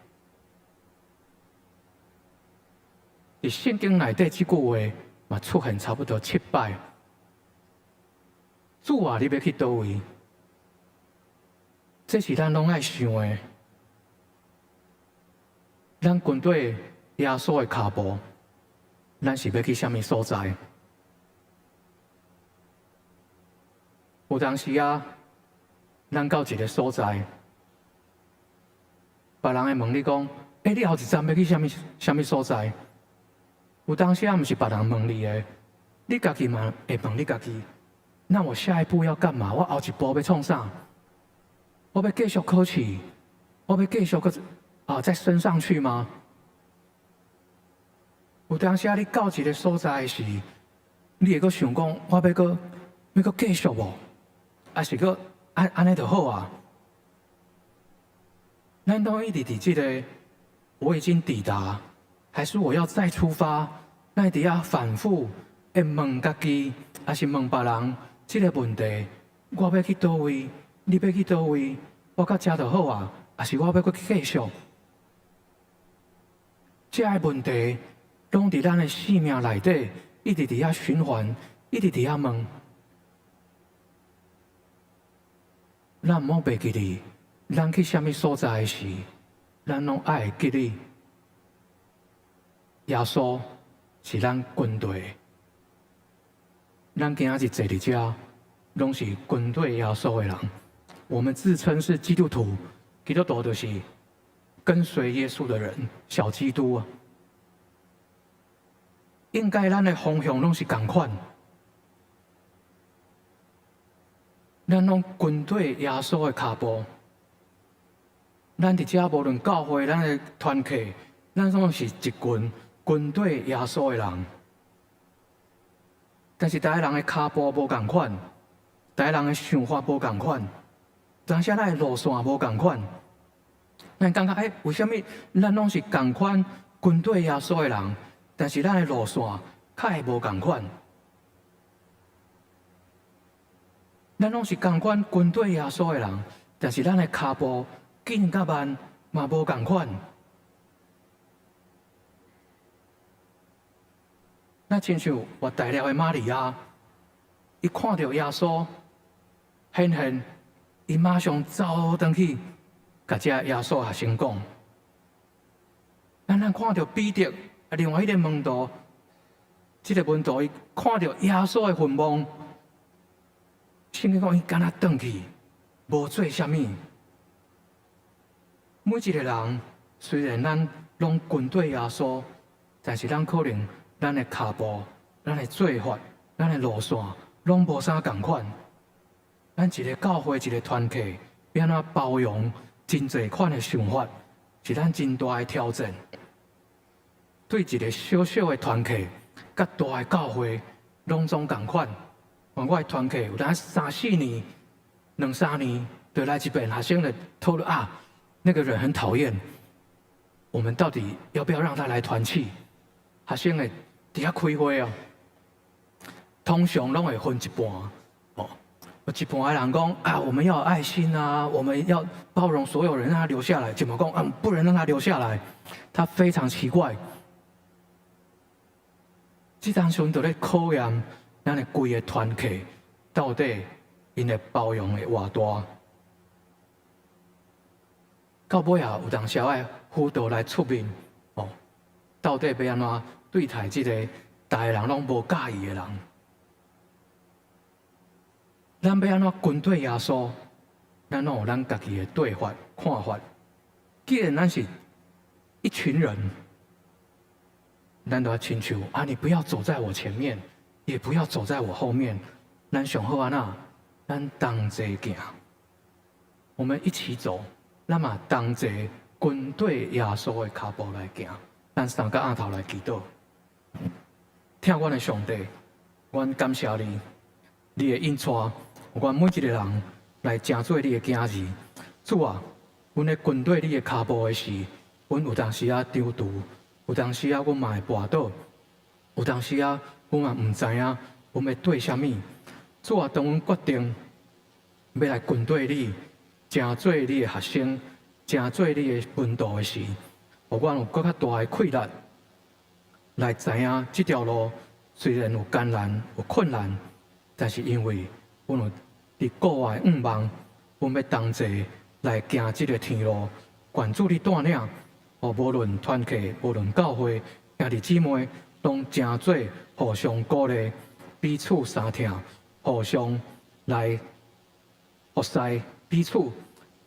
佇聖經內底這句話嘛出現差不多七擺。主啊，你欲去佗位？這是咱攏愛想的。咱跟綴耶穌的跤步，咱是欲去啥物所在？有當時啊，咱到一個所在，別人會問你講：欸，你後一站欲去啥物啥物所在？有當時啊，毋是別人問你的，你家己嘛會問你家己。那我下一步要幹嘛？我後一步欲創啥？我欲繼續考試？我欲繼續閣啊再升上去嗎？有當時啊，你到一個所在時，你會閣想講：我欲閣欲閣繼續無？還是閣按按呢就好啊？咱都一直佇這個，我已經抵達，還是我要再出發？咱佇遐反覆會問家己，還是問別人這個問題：我欲去佗位？你欲去佗位？我到遮就好啊？還是我欲閣繼續？這个問題攏佇咱的生命內底，一直佇遐循環，一直佇遐問。咱毋好袂記得，咱去啥物所在時，咱攏愛會記得，耶穌是咱跟綴。咱今仔日坐佇遮，攏是跟綴耶穌的人。我們自稱是基督徒，基督徒就是跟隨耶穌的人，小基督啊。應該咱的方向攏是仝款。咱攏跟綴耶穌的跤步，咱佇遮無論教會，咱的團契，咱攏是一群跟綴耶穌的人。但是逐个人的跤步無仝款，逐个人的想法無仝款，當時咱的路線無仝款。咱感覺欸，為啥物咱攏是仝款跟綴耶穌的人，但是咱的路線較會無仝款？咱攏是仝款跟綴耶穌的人，但是咱的跤步緊佮慢嘛無仝款。那親像抹大拉的瑪利亞，伊看著耶穌顯現，伊馬上走轉去，共這耶穌學生講。咱看著彼得，另外彼个門徒，這个門徒伊看著耶穌的墳墓。聖經講，伊敢若轉去，無做啥物。每一個人雖然咱攏跟綴耶穌，但是咱可能咱的跤步、咱的做法、咱的路線，攏無啥仝款。咱一個教會、一個團體，欲按怎包容真濟款的想法，是咱真大的挑戰。對一個小小的團體，佮大的教會，攏總仝款。我的團契有當三四年、兩三年，就來一遍，學生就討論啊，那個人很討厭，我們到底要不要讓他來團契？學生會佇遐開會哦，通常攏會分一半哦，有一半的人講啊，我們要有愛心啊，我們要包容所有人，讓他留下來。一半講啊，不能讓他留下來，他非常奇怪。這當時就咧考驗咱的規个團契到底𪜶的包容會偌大？到尾仔有當時愛輔導來出面哦，到底欲按怎對待這个逐个人攏無佮意的人？咱欲按怎跟綴耶穌？咱攏有咱家己的對法看法。既然咱是一群人，咱都要親像啊，你不要走在我前面，也不要走在我後面，咱上好按怎？咱同齊行，我們一起走，咱嘛同齊跟綴耶穌的跤步來行。咱三個按頭來祈禱，疼阮的上帝，阮感謝你，你會引帶阮每一个人來成做你的囝兒。主啊，阮咧跟綴你的跤步的時，阮有當時仔躊躇，有當時仔阮嘛會跋倒，有當時仔阮嘛毋知影阮欲綴啥物。主啊，當阮決定欲來跟綴你，成做你的學生，成做你的門徒的時，予阮有閣較大的氣力來知影這條路雖然有艱難、有困難，但是因為阮有佇國外向望，阮欲同齊來行這个天路。願主你帶領，哦，無論團契，無論教會，兄弟姊妹，攏成做互相鼓勵、彼此相疼，互相來服侍彼此，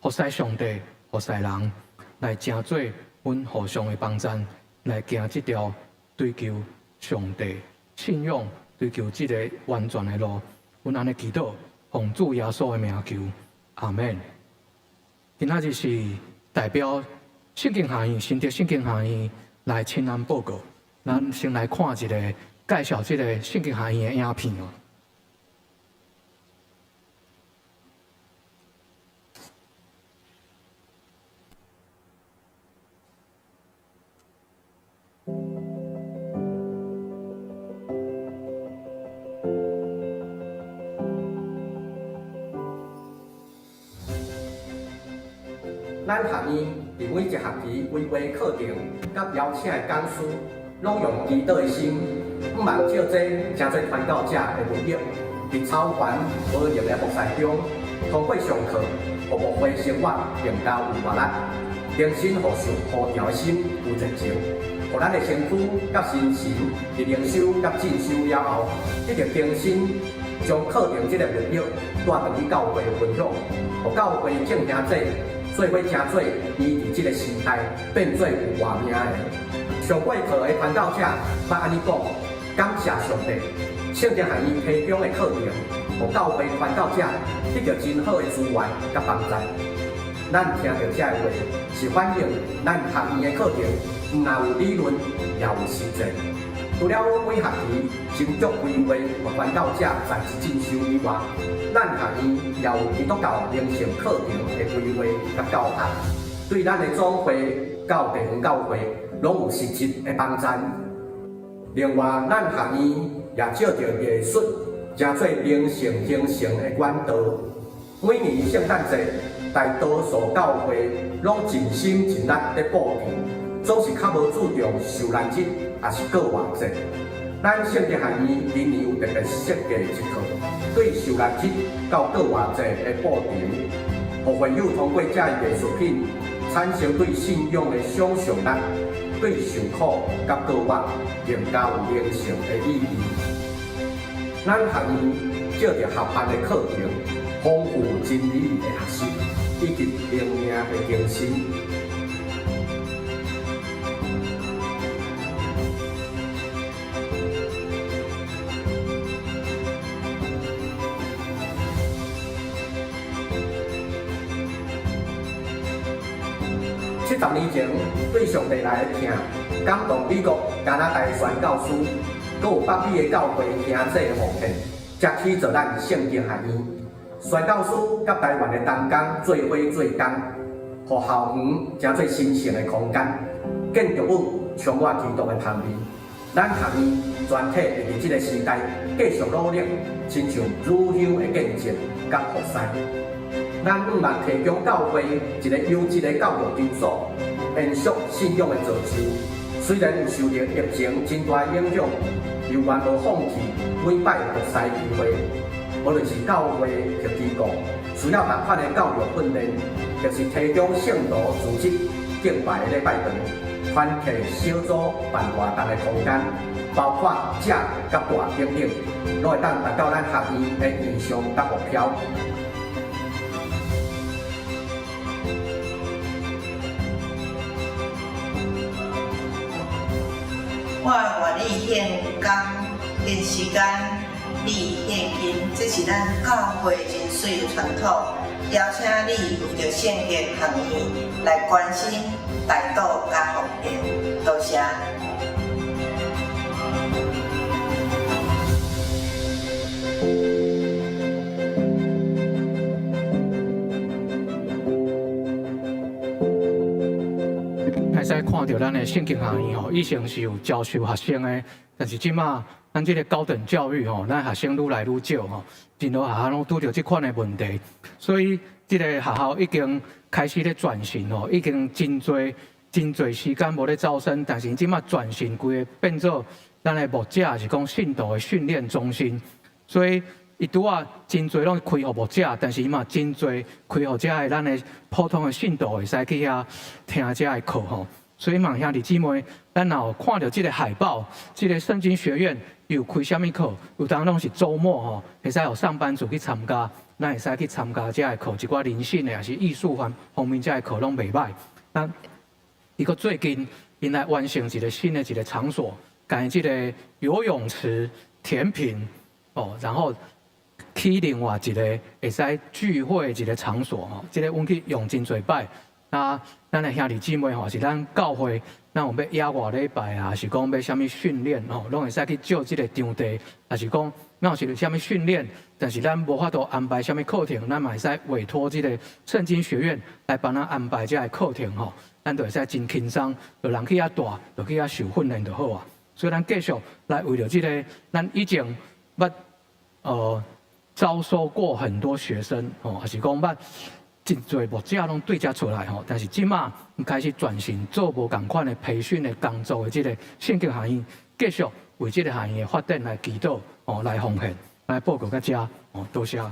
服侍上帝，服侍人，來成做阮互相的幫贊，來行這條追求上帝信仰、追求這个完全的路。阮按呢祈禱，奉主耶穌的名求，阿們。今仔日是代表聖經學院、新竹聖經學院來親臨報告。咱先來看一个介紹這个聖經學院的影片哦。咱學院佇每一學期規劃課程，佮邀請的講師，攏用祈禱的心，向望藉這成做傳道者的文學，佇超凡無能的服事中，通過上課，予牧會生活更加有活力，更新予受呼召的心有熱情，予咱的身軀佮心神佇靈修佮進修了後，得著更新，將課程這个文學帶轉去教會分享，予教會眾兄弟做伙成做伊佇這个時代變做有活命的。上過課的傳道者捌按呢講：感謝上帝，聖經學院提供的課程，予教會傳道者得著真好的資源佮幫助。咱聽著這个話，是反映咱學院的課程，毋但有理論，也有實踐。除了每學期精足規劃，予傳道者在職進修以外，咱學院也有基督教靈性課程的規劃佮教學，對咱的總會到地方教會，攏有實質的幫贊。另外，咱學院也藉著藝術，成做靈性形成的管道。每年聖誕節，大多數教會攏盡心盡力咧布置，總是較無注重受難日，抑是過活節。咱聖經學院今年有特別設計一課，對受難日到過活節的布置，予會友通過這藝術品產生對信仰的想像力，對受苦佮過活更加有靈性的意義。咱學院藉著合辦的課程，豐富真理的學習，以及靈命的更新。70年前，對上帝來的疼，感動美國、加拿大的宣教師，閣有北美的教會兄弟的奉獻，才起造咱聖經學院。宣教師佮台灣的同工做伙做工，予校園成做神聖的空間，建築物充滿基督的香味。咱學院全體會佇這个時代繼續努力，親像乳香的見證佮服侍。咱向望提供教會一个優質的教育場所，延續信仰的造就。雖然有受著疫情真大的影響，猶原無放棄每擺服侍機會。無論是教會或機構，需要仝款的教育訓練，或是提供聖徒組織敬拜的禮拜堂、團契小組辦活動的空間，包括食佮住等等，攏會當達到咱學院的願想佮目標。我願意獻工，獻時間，你獻金，這是咱教會真媠的傳統。邀請你為著聖經學院來關心、代禱佮奉獻，多謝。會使看著咱的聖經學院吼，以前是有招收學生的，但是這馬咱這个高等教育吼，咱學生愈來愈少吼，真多學校攏拄著這款的問題，所以這个學校已經開始咧轉型吼，已經真濟真濟時間無咧招生，但是這馬轉型規个變做咱的牧者，是講信徒的訓練中心，所以伊拄仔真濟攏開予牧者，但是伊嘛真濟開予遮的咱的普通的信徒會使去遐聽遮的課吼。所以望兄弟姊妹，咱若有看著這个海報，這个聖經學院有開啥物課，有當攏是週末吼，會使予上班族去參加，咱會使去參加遮的課，一寡靈性的，抑是藝術方方面遮的課攏袂䆀。咱伊閣最近𪜶來完成一个新的一个場所，共這个游泳池填平哦，然後起另外一个會使聚會的一个場所吼，這个阮去用真濟擺。那咱的兄弟姊妹吼，是咱教會，咱有欲野外禮拜啊，是講欲啥物訓練吼，攏會使去借這个場地，抑是講咱有是啥物訓練，但是咱無法度安排啥物課程，咱嘛會使委託這个聖經學院來幫咱安排這个課程吼，咱就會使真輕鬆，就人去遐蹛，就去遐受訓練就好啊。所以咱繼續來為著這个，咱以前捌招收過很多學生吼，抑是講捌。真濟牧者攏對遮出來吼，但是這馬開始轉型做無仝款的培訓的工作的這个聖經學院，繼續為這个學院的發展來祈禱哦，來奉獻，來報告到遮哦，多謝。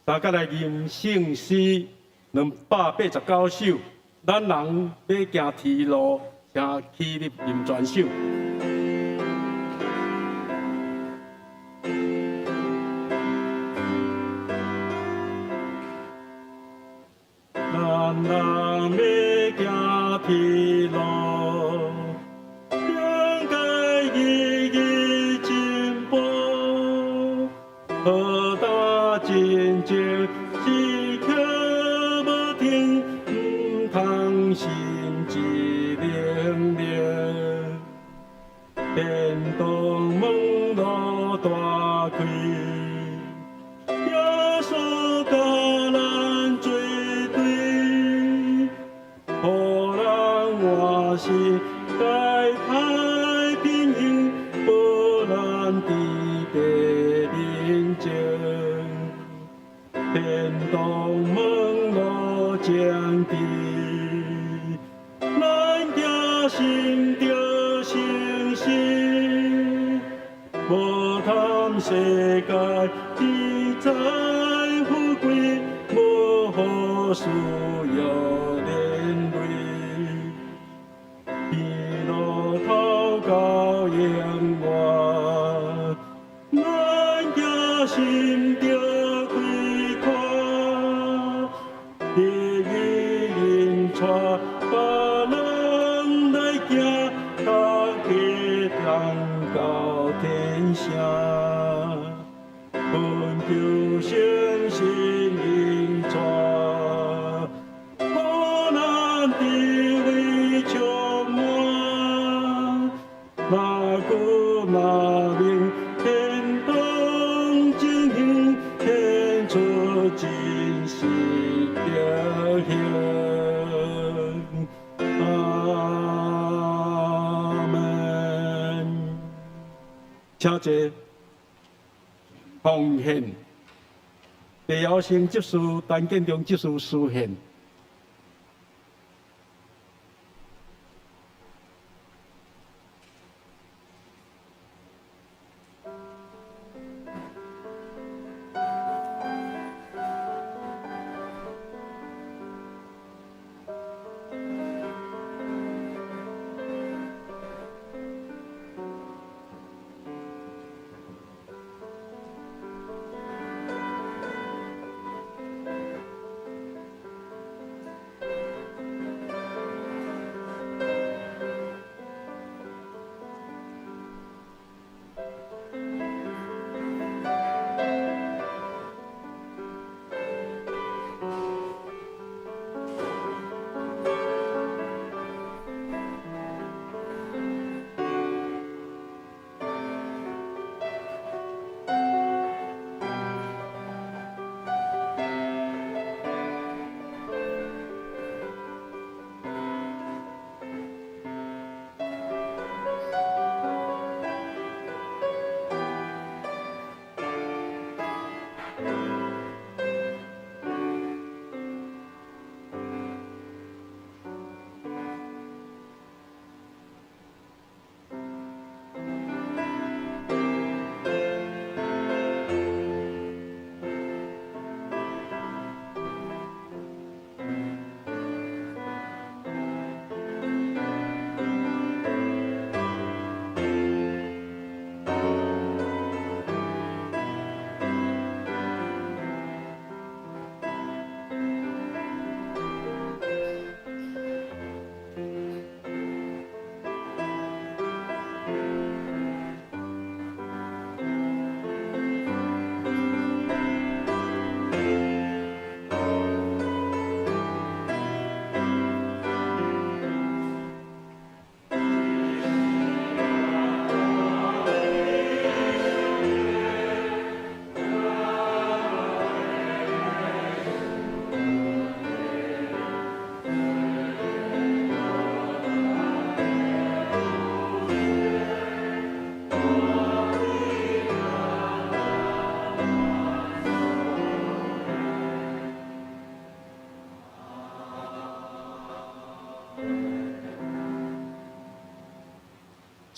大家來吟聖詩289首，咱人欲行天路，請起立吟全首。咱人欲行天路，應該日日進步，何大進前時刻無停，毋通心志冷冷。天堂門路大開，耶穌佮咱做對，予咱活世界太平安，保咱佇白面前。天堂門路前直，咱行心著誠實，無貪世界的財富貴，無予私欲連累。天路頭到永遠，咱行心著開闊，日日引帶別人來行，大家通到天城。懇求聖神引帶，予咱智慧充滿。若閣若能天堂真遠，顯出真實德行。阿門。請坐。奉獻，地耀生執事陳建中執事司獻。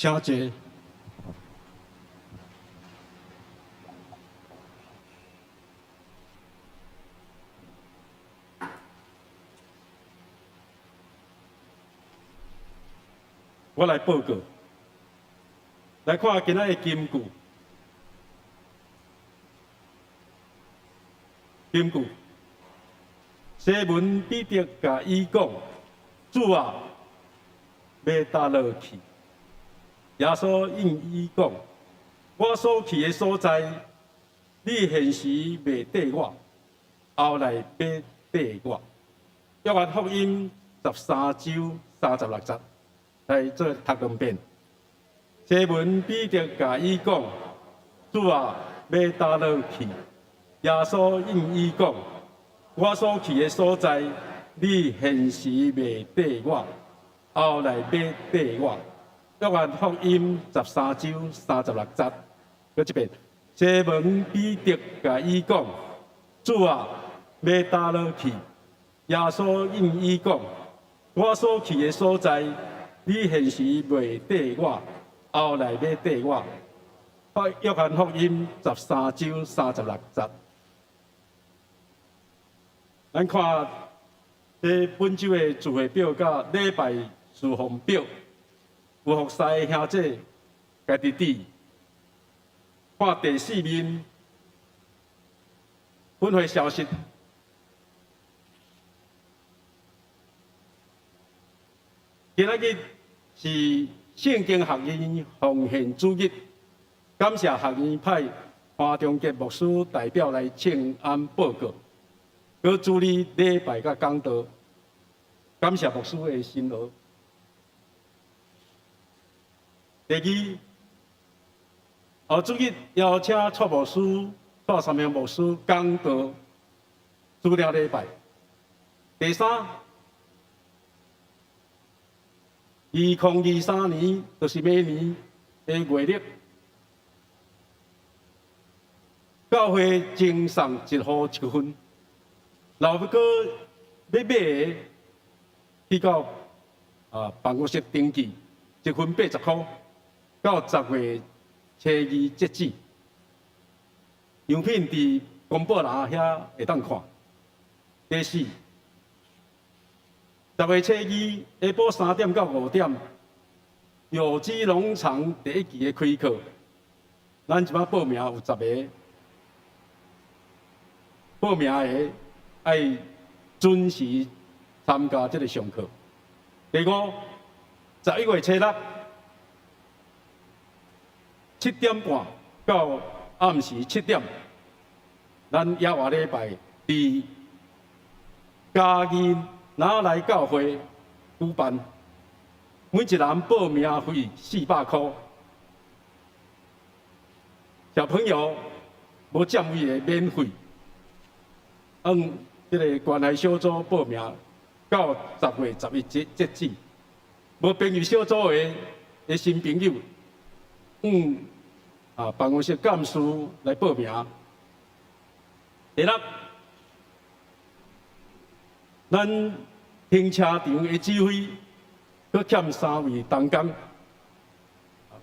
請坐。我來報告，來看今仔的金句。金句，西門彼得共伊講：主啊，欲佗落去？耶穌應伊講：我所去的所在，你現時袂綴我，後來欲綴我。約翰福音13章36節，來做讀兩遍。西門彼得共伊講：主啊，欲佗落去？耶穌應伊講：我所去的所在，你現時袂綴我，後來欲綴我。約翰福音13章36節，閣一遍。西門彼得共伊講：主啊，欲佗落去？耶穌應伊講：我所去的所在，你現時袂綴我，後來欲綴我。約翰福音13章36節。咱看這本週的聚會表佮禮拜事奉表，有服侍的兄弟家己注意。看第四面，分會消息。今仔日是聖經學院奉獻主日，感謝學院派潘中杰牧師代表來請安報告，閣主理禮拜佮講道，感謝牧師的辛勞。第二，後主日邀請蔡牧師、蔡三明牧師講道，主領禮拜。第三，2023年就是明年的月曆，教會贈送一戶一份，若欲閣欲買的，去到辦公室登記，一份80箍，到10月初2截止。樣品佇公布欄遐會當看。第四，10月初2下晡3點到5點，有機農場第一期的開課，咱這擺報名有10个，報名的愛準時參加這个上課。第五，11月初6，7點半到暗時7點，咱野外禮拜佇嘉義拿來教會舉辦，每一人報名費400箍。小朋友無佔位的免費。按這个關懷小組報名到10月11截止。無朋友小組的新朋友，辦公室幹事來報名。第六，咱停車場的指揮，閣欠3位同工，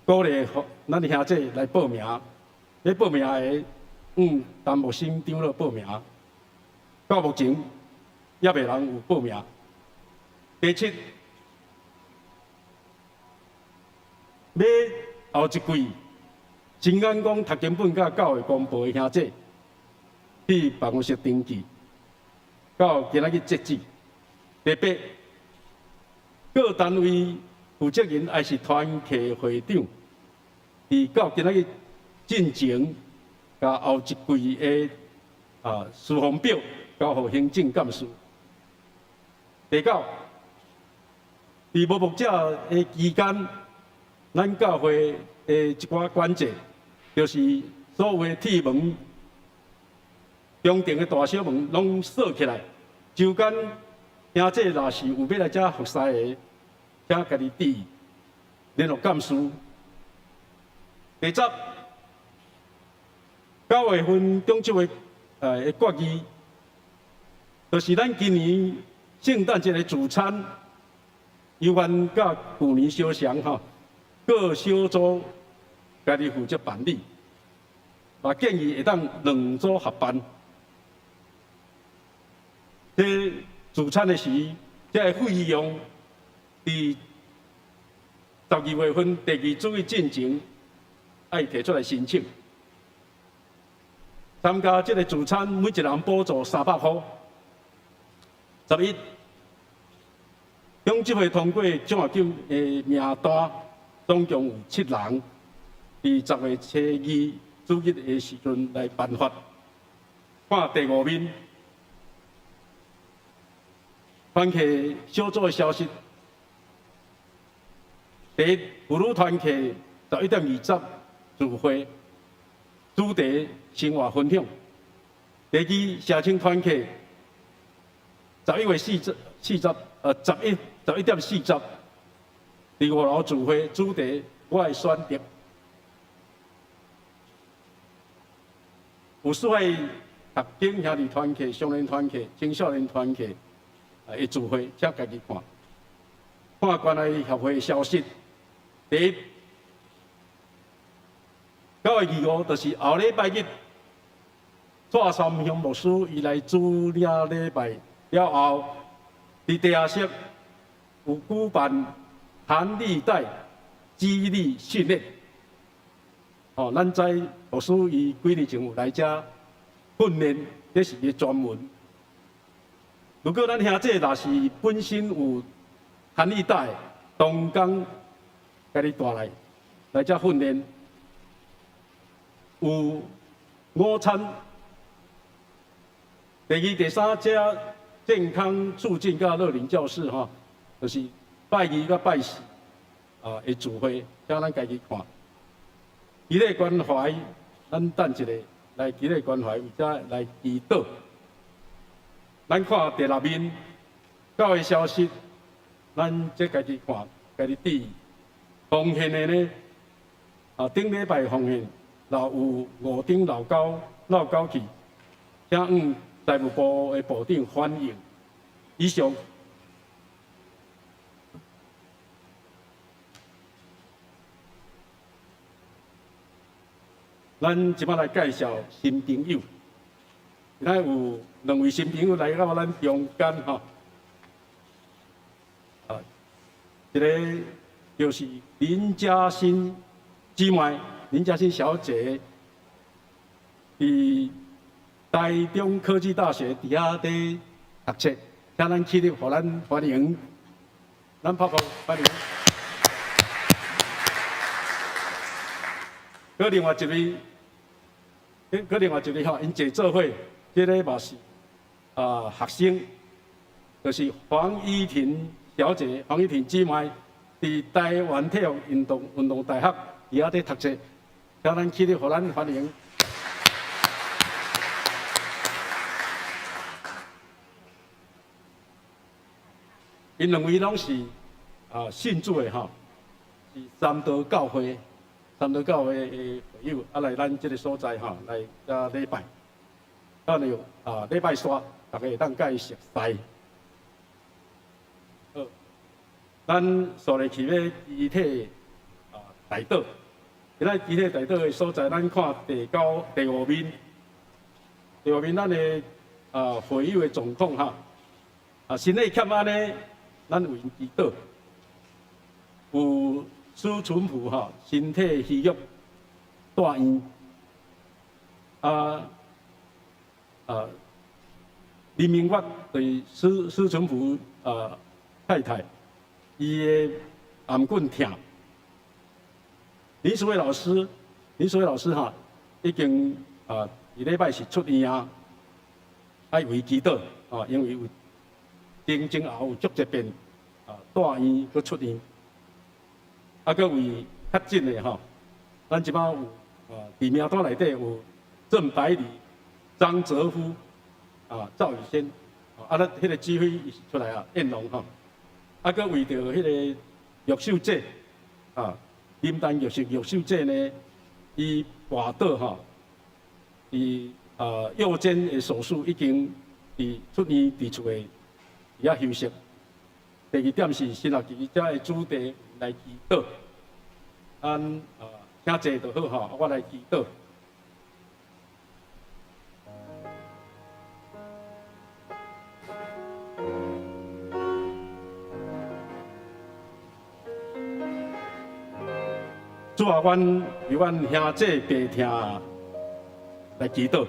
鼓勵咱的兄弟來報名。欲報名的，陳木生長老報名。到目前，猶未人有報名。第七，欲後一季新眼光讀經本佮教會公報的兄弟，去辦公室登記，到今仔日截止。第八，各單位負責人抑是團契會長，佇到今仔日進前，共後一季的事奉表交予行政幹事。第九，佇無牧者的期間，咱教會的一寡管制，就是所有的鐵門、中庭的大小門攏鎖起來。周間兄弟若是有欲來遮服侍的，請家己注意聯絡幹事。第十，9月份中秋的決議，就是咱今年聖誕節的主餐，猶原佮舊年相像吼，各小組家己負責辦理，嘛建議會當兩組合辦。這聚餐的時，這个費用佇12月份第二主日進前，愛提出來申請。參加這个聚餐，每一人補助300箍。11，中執會通過獎學金的名單，總共有七人，佇10月初二主日的時陣來頒發。看第五面，團契小組的消息。第一，婦女團契11點20聚會，主題生活分享。第二，社青團契11月40，11點40，佇五樓聚會，主題我的選擇。有需要學經兄弟團契、少年團契、青少年團契的聚會，請家己看。看關愛協會的消息。第一，9月25，就是後禮拜日，蔡三雄牧師伊來主領禮拜了後，佇地下室有舉辦彈力帶肌力訓練。哦，咱知牧師伊幾年前有來遮訓練，這是伊專門。如果咱兄弟若是本身有彈力帶，同工共你帶來來遮訓練，有午餐。第二、第三，這健康促進佮樂齡教室吼，就是拜二佮拜四的聚會，請咱家己看。基列關懷，咱等一下來基列關懷，為遮來祈禱。咱看第六面教會消息，咱這家己看，家己注意。奉獻的呢，頂禮拜奉獻，若有五頂漏交漏交去，請向財務部的部長反映。以上。咱這擺來介紹新朋友，今仔有兩位新朋友來到咱中間吼，一个就是林嘉欣姊妹，林嘉欣小姐，佇台中科技大學佇遐佇讀冊，請咱起立，予咱歡迎，咱拍鼓歡迎。閣另外一位，閣另外一位吼，𪜶坐做伙，這个嘛是學生，就是黃依婷小姐，黃依婷姊妹，佇台灣體育運動大學佇遐佇讀冊，請咱起立，予咱歡迎。𪜶兩位攏是信主的吼，是三道教會。三道教會的會友來咱這个所在吼來遮禮拜，咱有禮拜煞，大家會當佮伊熟似。好，咱紲落去欲肢體代禱。今仔肢體代禱的所在，咱看第九、第五面，第五面咱的會友的狀況哈。身體欠按呢，咱為𪜶祈禱。有施淳甫吼，身體虛弱，住院。林明月就是施淳甫太太，伊的頷頸疼。林淑慧老師，林淑慧老師哈，已經禮拜是出院啊，愛為祈禱啊，因為有前前後有足濟遍住院閣出院。閣為確診的吼，咱這擺有佇名單內底有鄭百里、張哲夫、趙宇軒，咱彼個指揮伊是出來啊，燕龍吼，閣為著彼個玉秀姐，林丹玉秀玉秀姐呢，伊跋倒吼，伊右肩的手術已經佇出院佇厝的佇遐休息。第二點是新學期遮的主題來祈禱。咱啊，請坐就好吼，我來祈禱。主啊，阮為阮兄弟病疼來祈禱。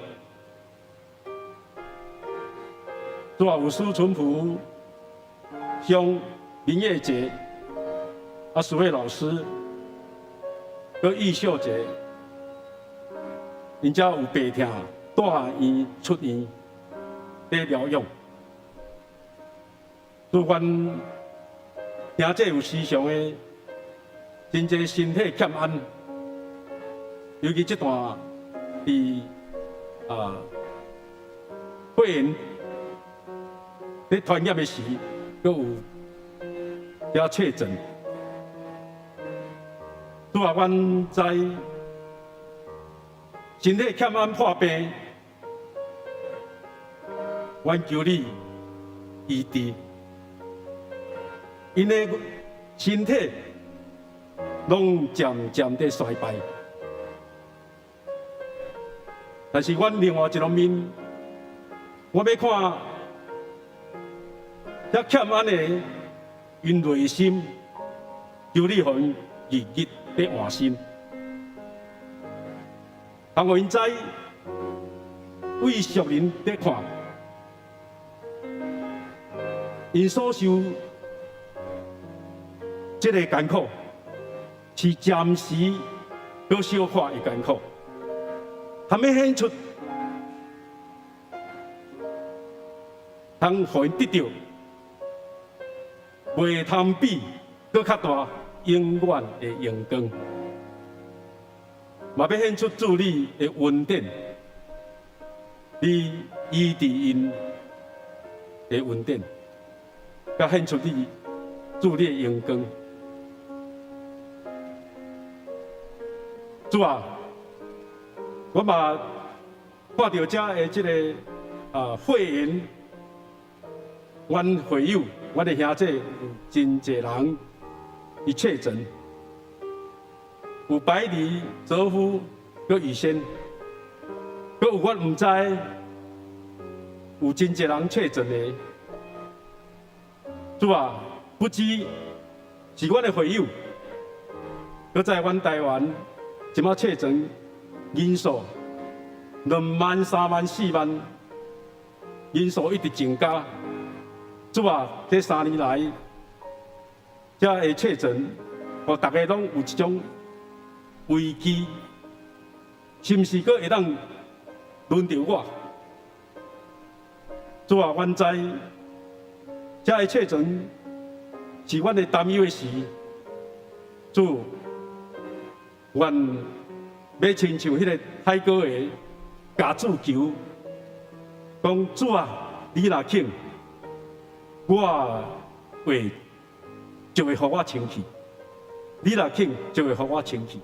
主啊，有施淳朴兄林業姐、啊蘇慧老師、閣易秀姐，𪜶遮有病疼，住院出院，佇療養。主，阮兄弟有時常的真濟身體欠安，尤其這段佇啊肺炎佇傳染的時，閣有遮確診。主啊，阮知身體欠安破病，阮求你醫治，𪜶的身體攏漸漸佇衰敗。但是阮另外一方面，我欲看遐欠安的，𪜶內心求你予𪜶日日佇換新，通予𪜶知為屬靈佇看，𪜶所受這个艱苦是暫時閣小可的艱苦，通欲顯出，通予𪜶得著，袂通比閣較大永遠的榮光，嘛欲顯出主你的恩典，你醫治𪜶的恩典，閣顯出你主你的榮光。主啊，我嘛看著遮的這个啊肺炎，阮會友、阮的兄弟有真濟人伊確診，有白梨、澤夫、閣宇軒，閣有我毋知有真濟人確診的。主啊，不只是阮的會友，閣在阮台灣。這擺確診人數2萬、3萬、4萬，人數一直增加。主啊，這3年來，這个確診，予逐家攏有一種危機，是毋是閣會當輪著我？主啊，阮知這个確診是阮的擔憂的時，主。阮欲親像彼个泰哥的共主求，講主啊，你若肯，我的血就會予我清氣。你若肯，就會予我清氣。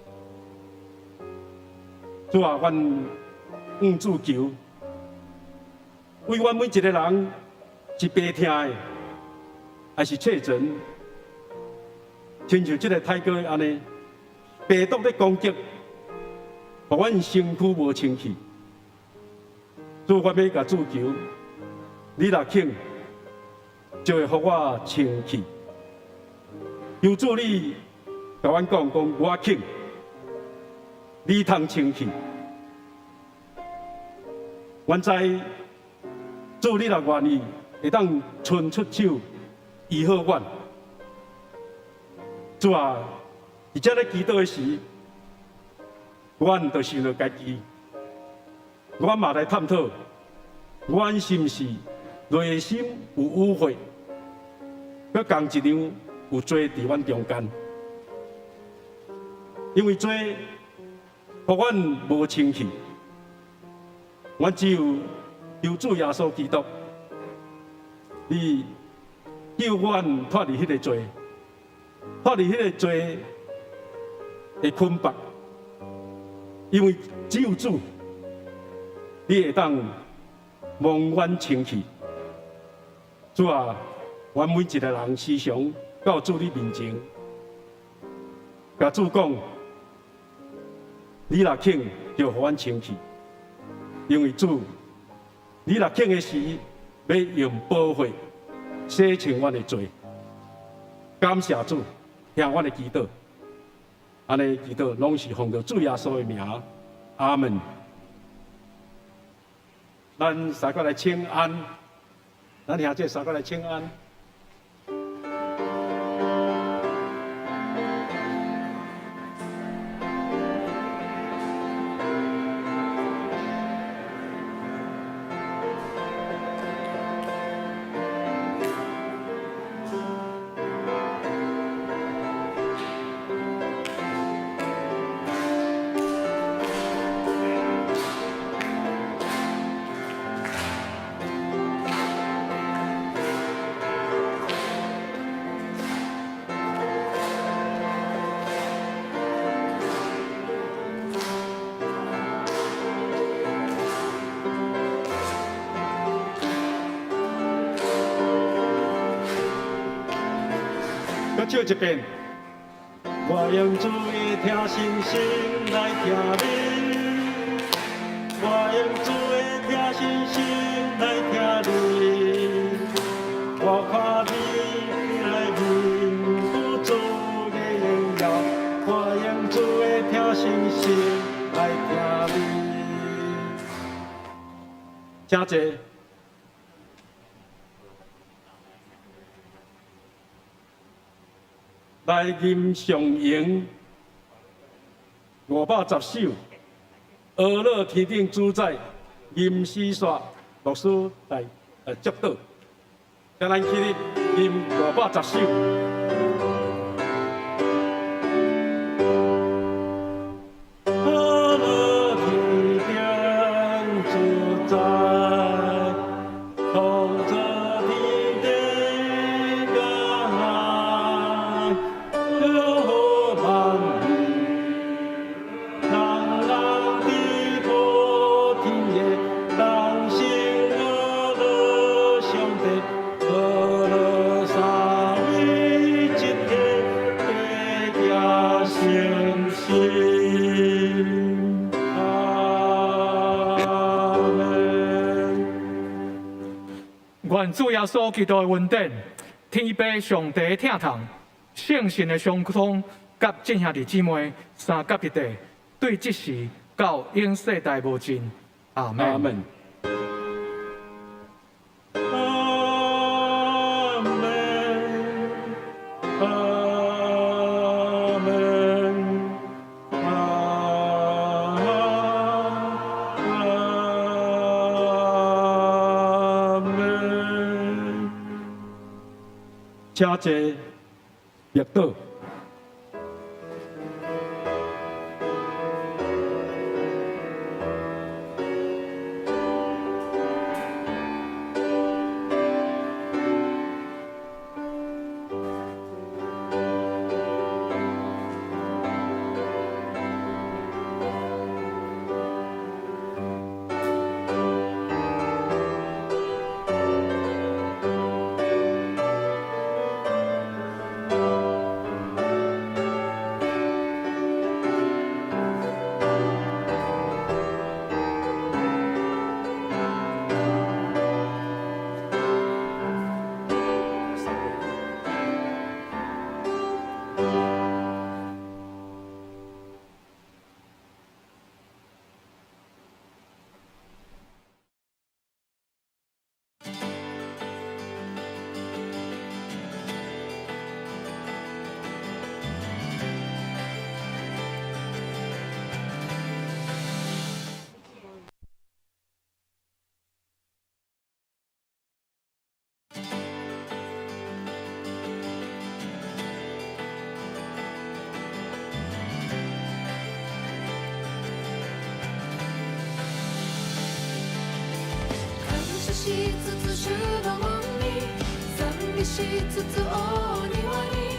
主啊，阮向主求，為阮每一个人是病疼的，還是確診，親像這个泰哥按呢。病毒咧攻擊，予阮身軀無清氣。主，我欲共主求，你若肯，就會予我清氣。求主你共阮講講，我肯，你通清氣。阮知主你若願意，會當伸出手醫好阮。主啊！佇遮咧祈禱的時，阮就想著家己，阮嘛來探討，阮是毋是內心有污穢，閣仝一樣有罪佇阮中間，因為罪，予阮無清氣，阮只有求主耶穌基督，你救阮脫離彼个罪，脫離彼个罪的捆綁，因為只有主，你會當蒙阮清氣。主啊，阮每一个人時常到主你面前，共主講，你若肯，就予阮清去。因為主，你若肯的時，欲用寶血洗清阮的罪。感謝主，聽阮的祈禱。按呢祈禱攏是奉著主耶穌的名，阿門。咱三個來請安，咱兄弟三個來請安。閣唱一遍。我用主的疼心心來疼你，我用主的疼心心來疼你。我看你來面有主的榮耀，我用主的疼心心來疼你。請坐。來吟上詠510首，阿樂天頂主宰，吟詩煞牧師來祝禱，請咱起立吟510首。阿樂天頂主宰，創造天地甲海，有萬物，人人佇普天的，同聲阿樂上帝，阿樂三位一體，加誠實。阿門。願主耶穌基督的恩典、天父上帝的疼痛、聖神的相通，佮眾兄弟姊妹三甲一體，對這時到永世代無盡。阿門。阿門。阿門。阿門。阿門。請坐，默禱。感謝しつつ主の門に、賛美しつつ大庭に。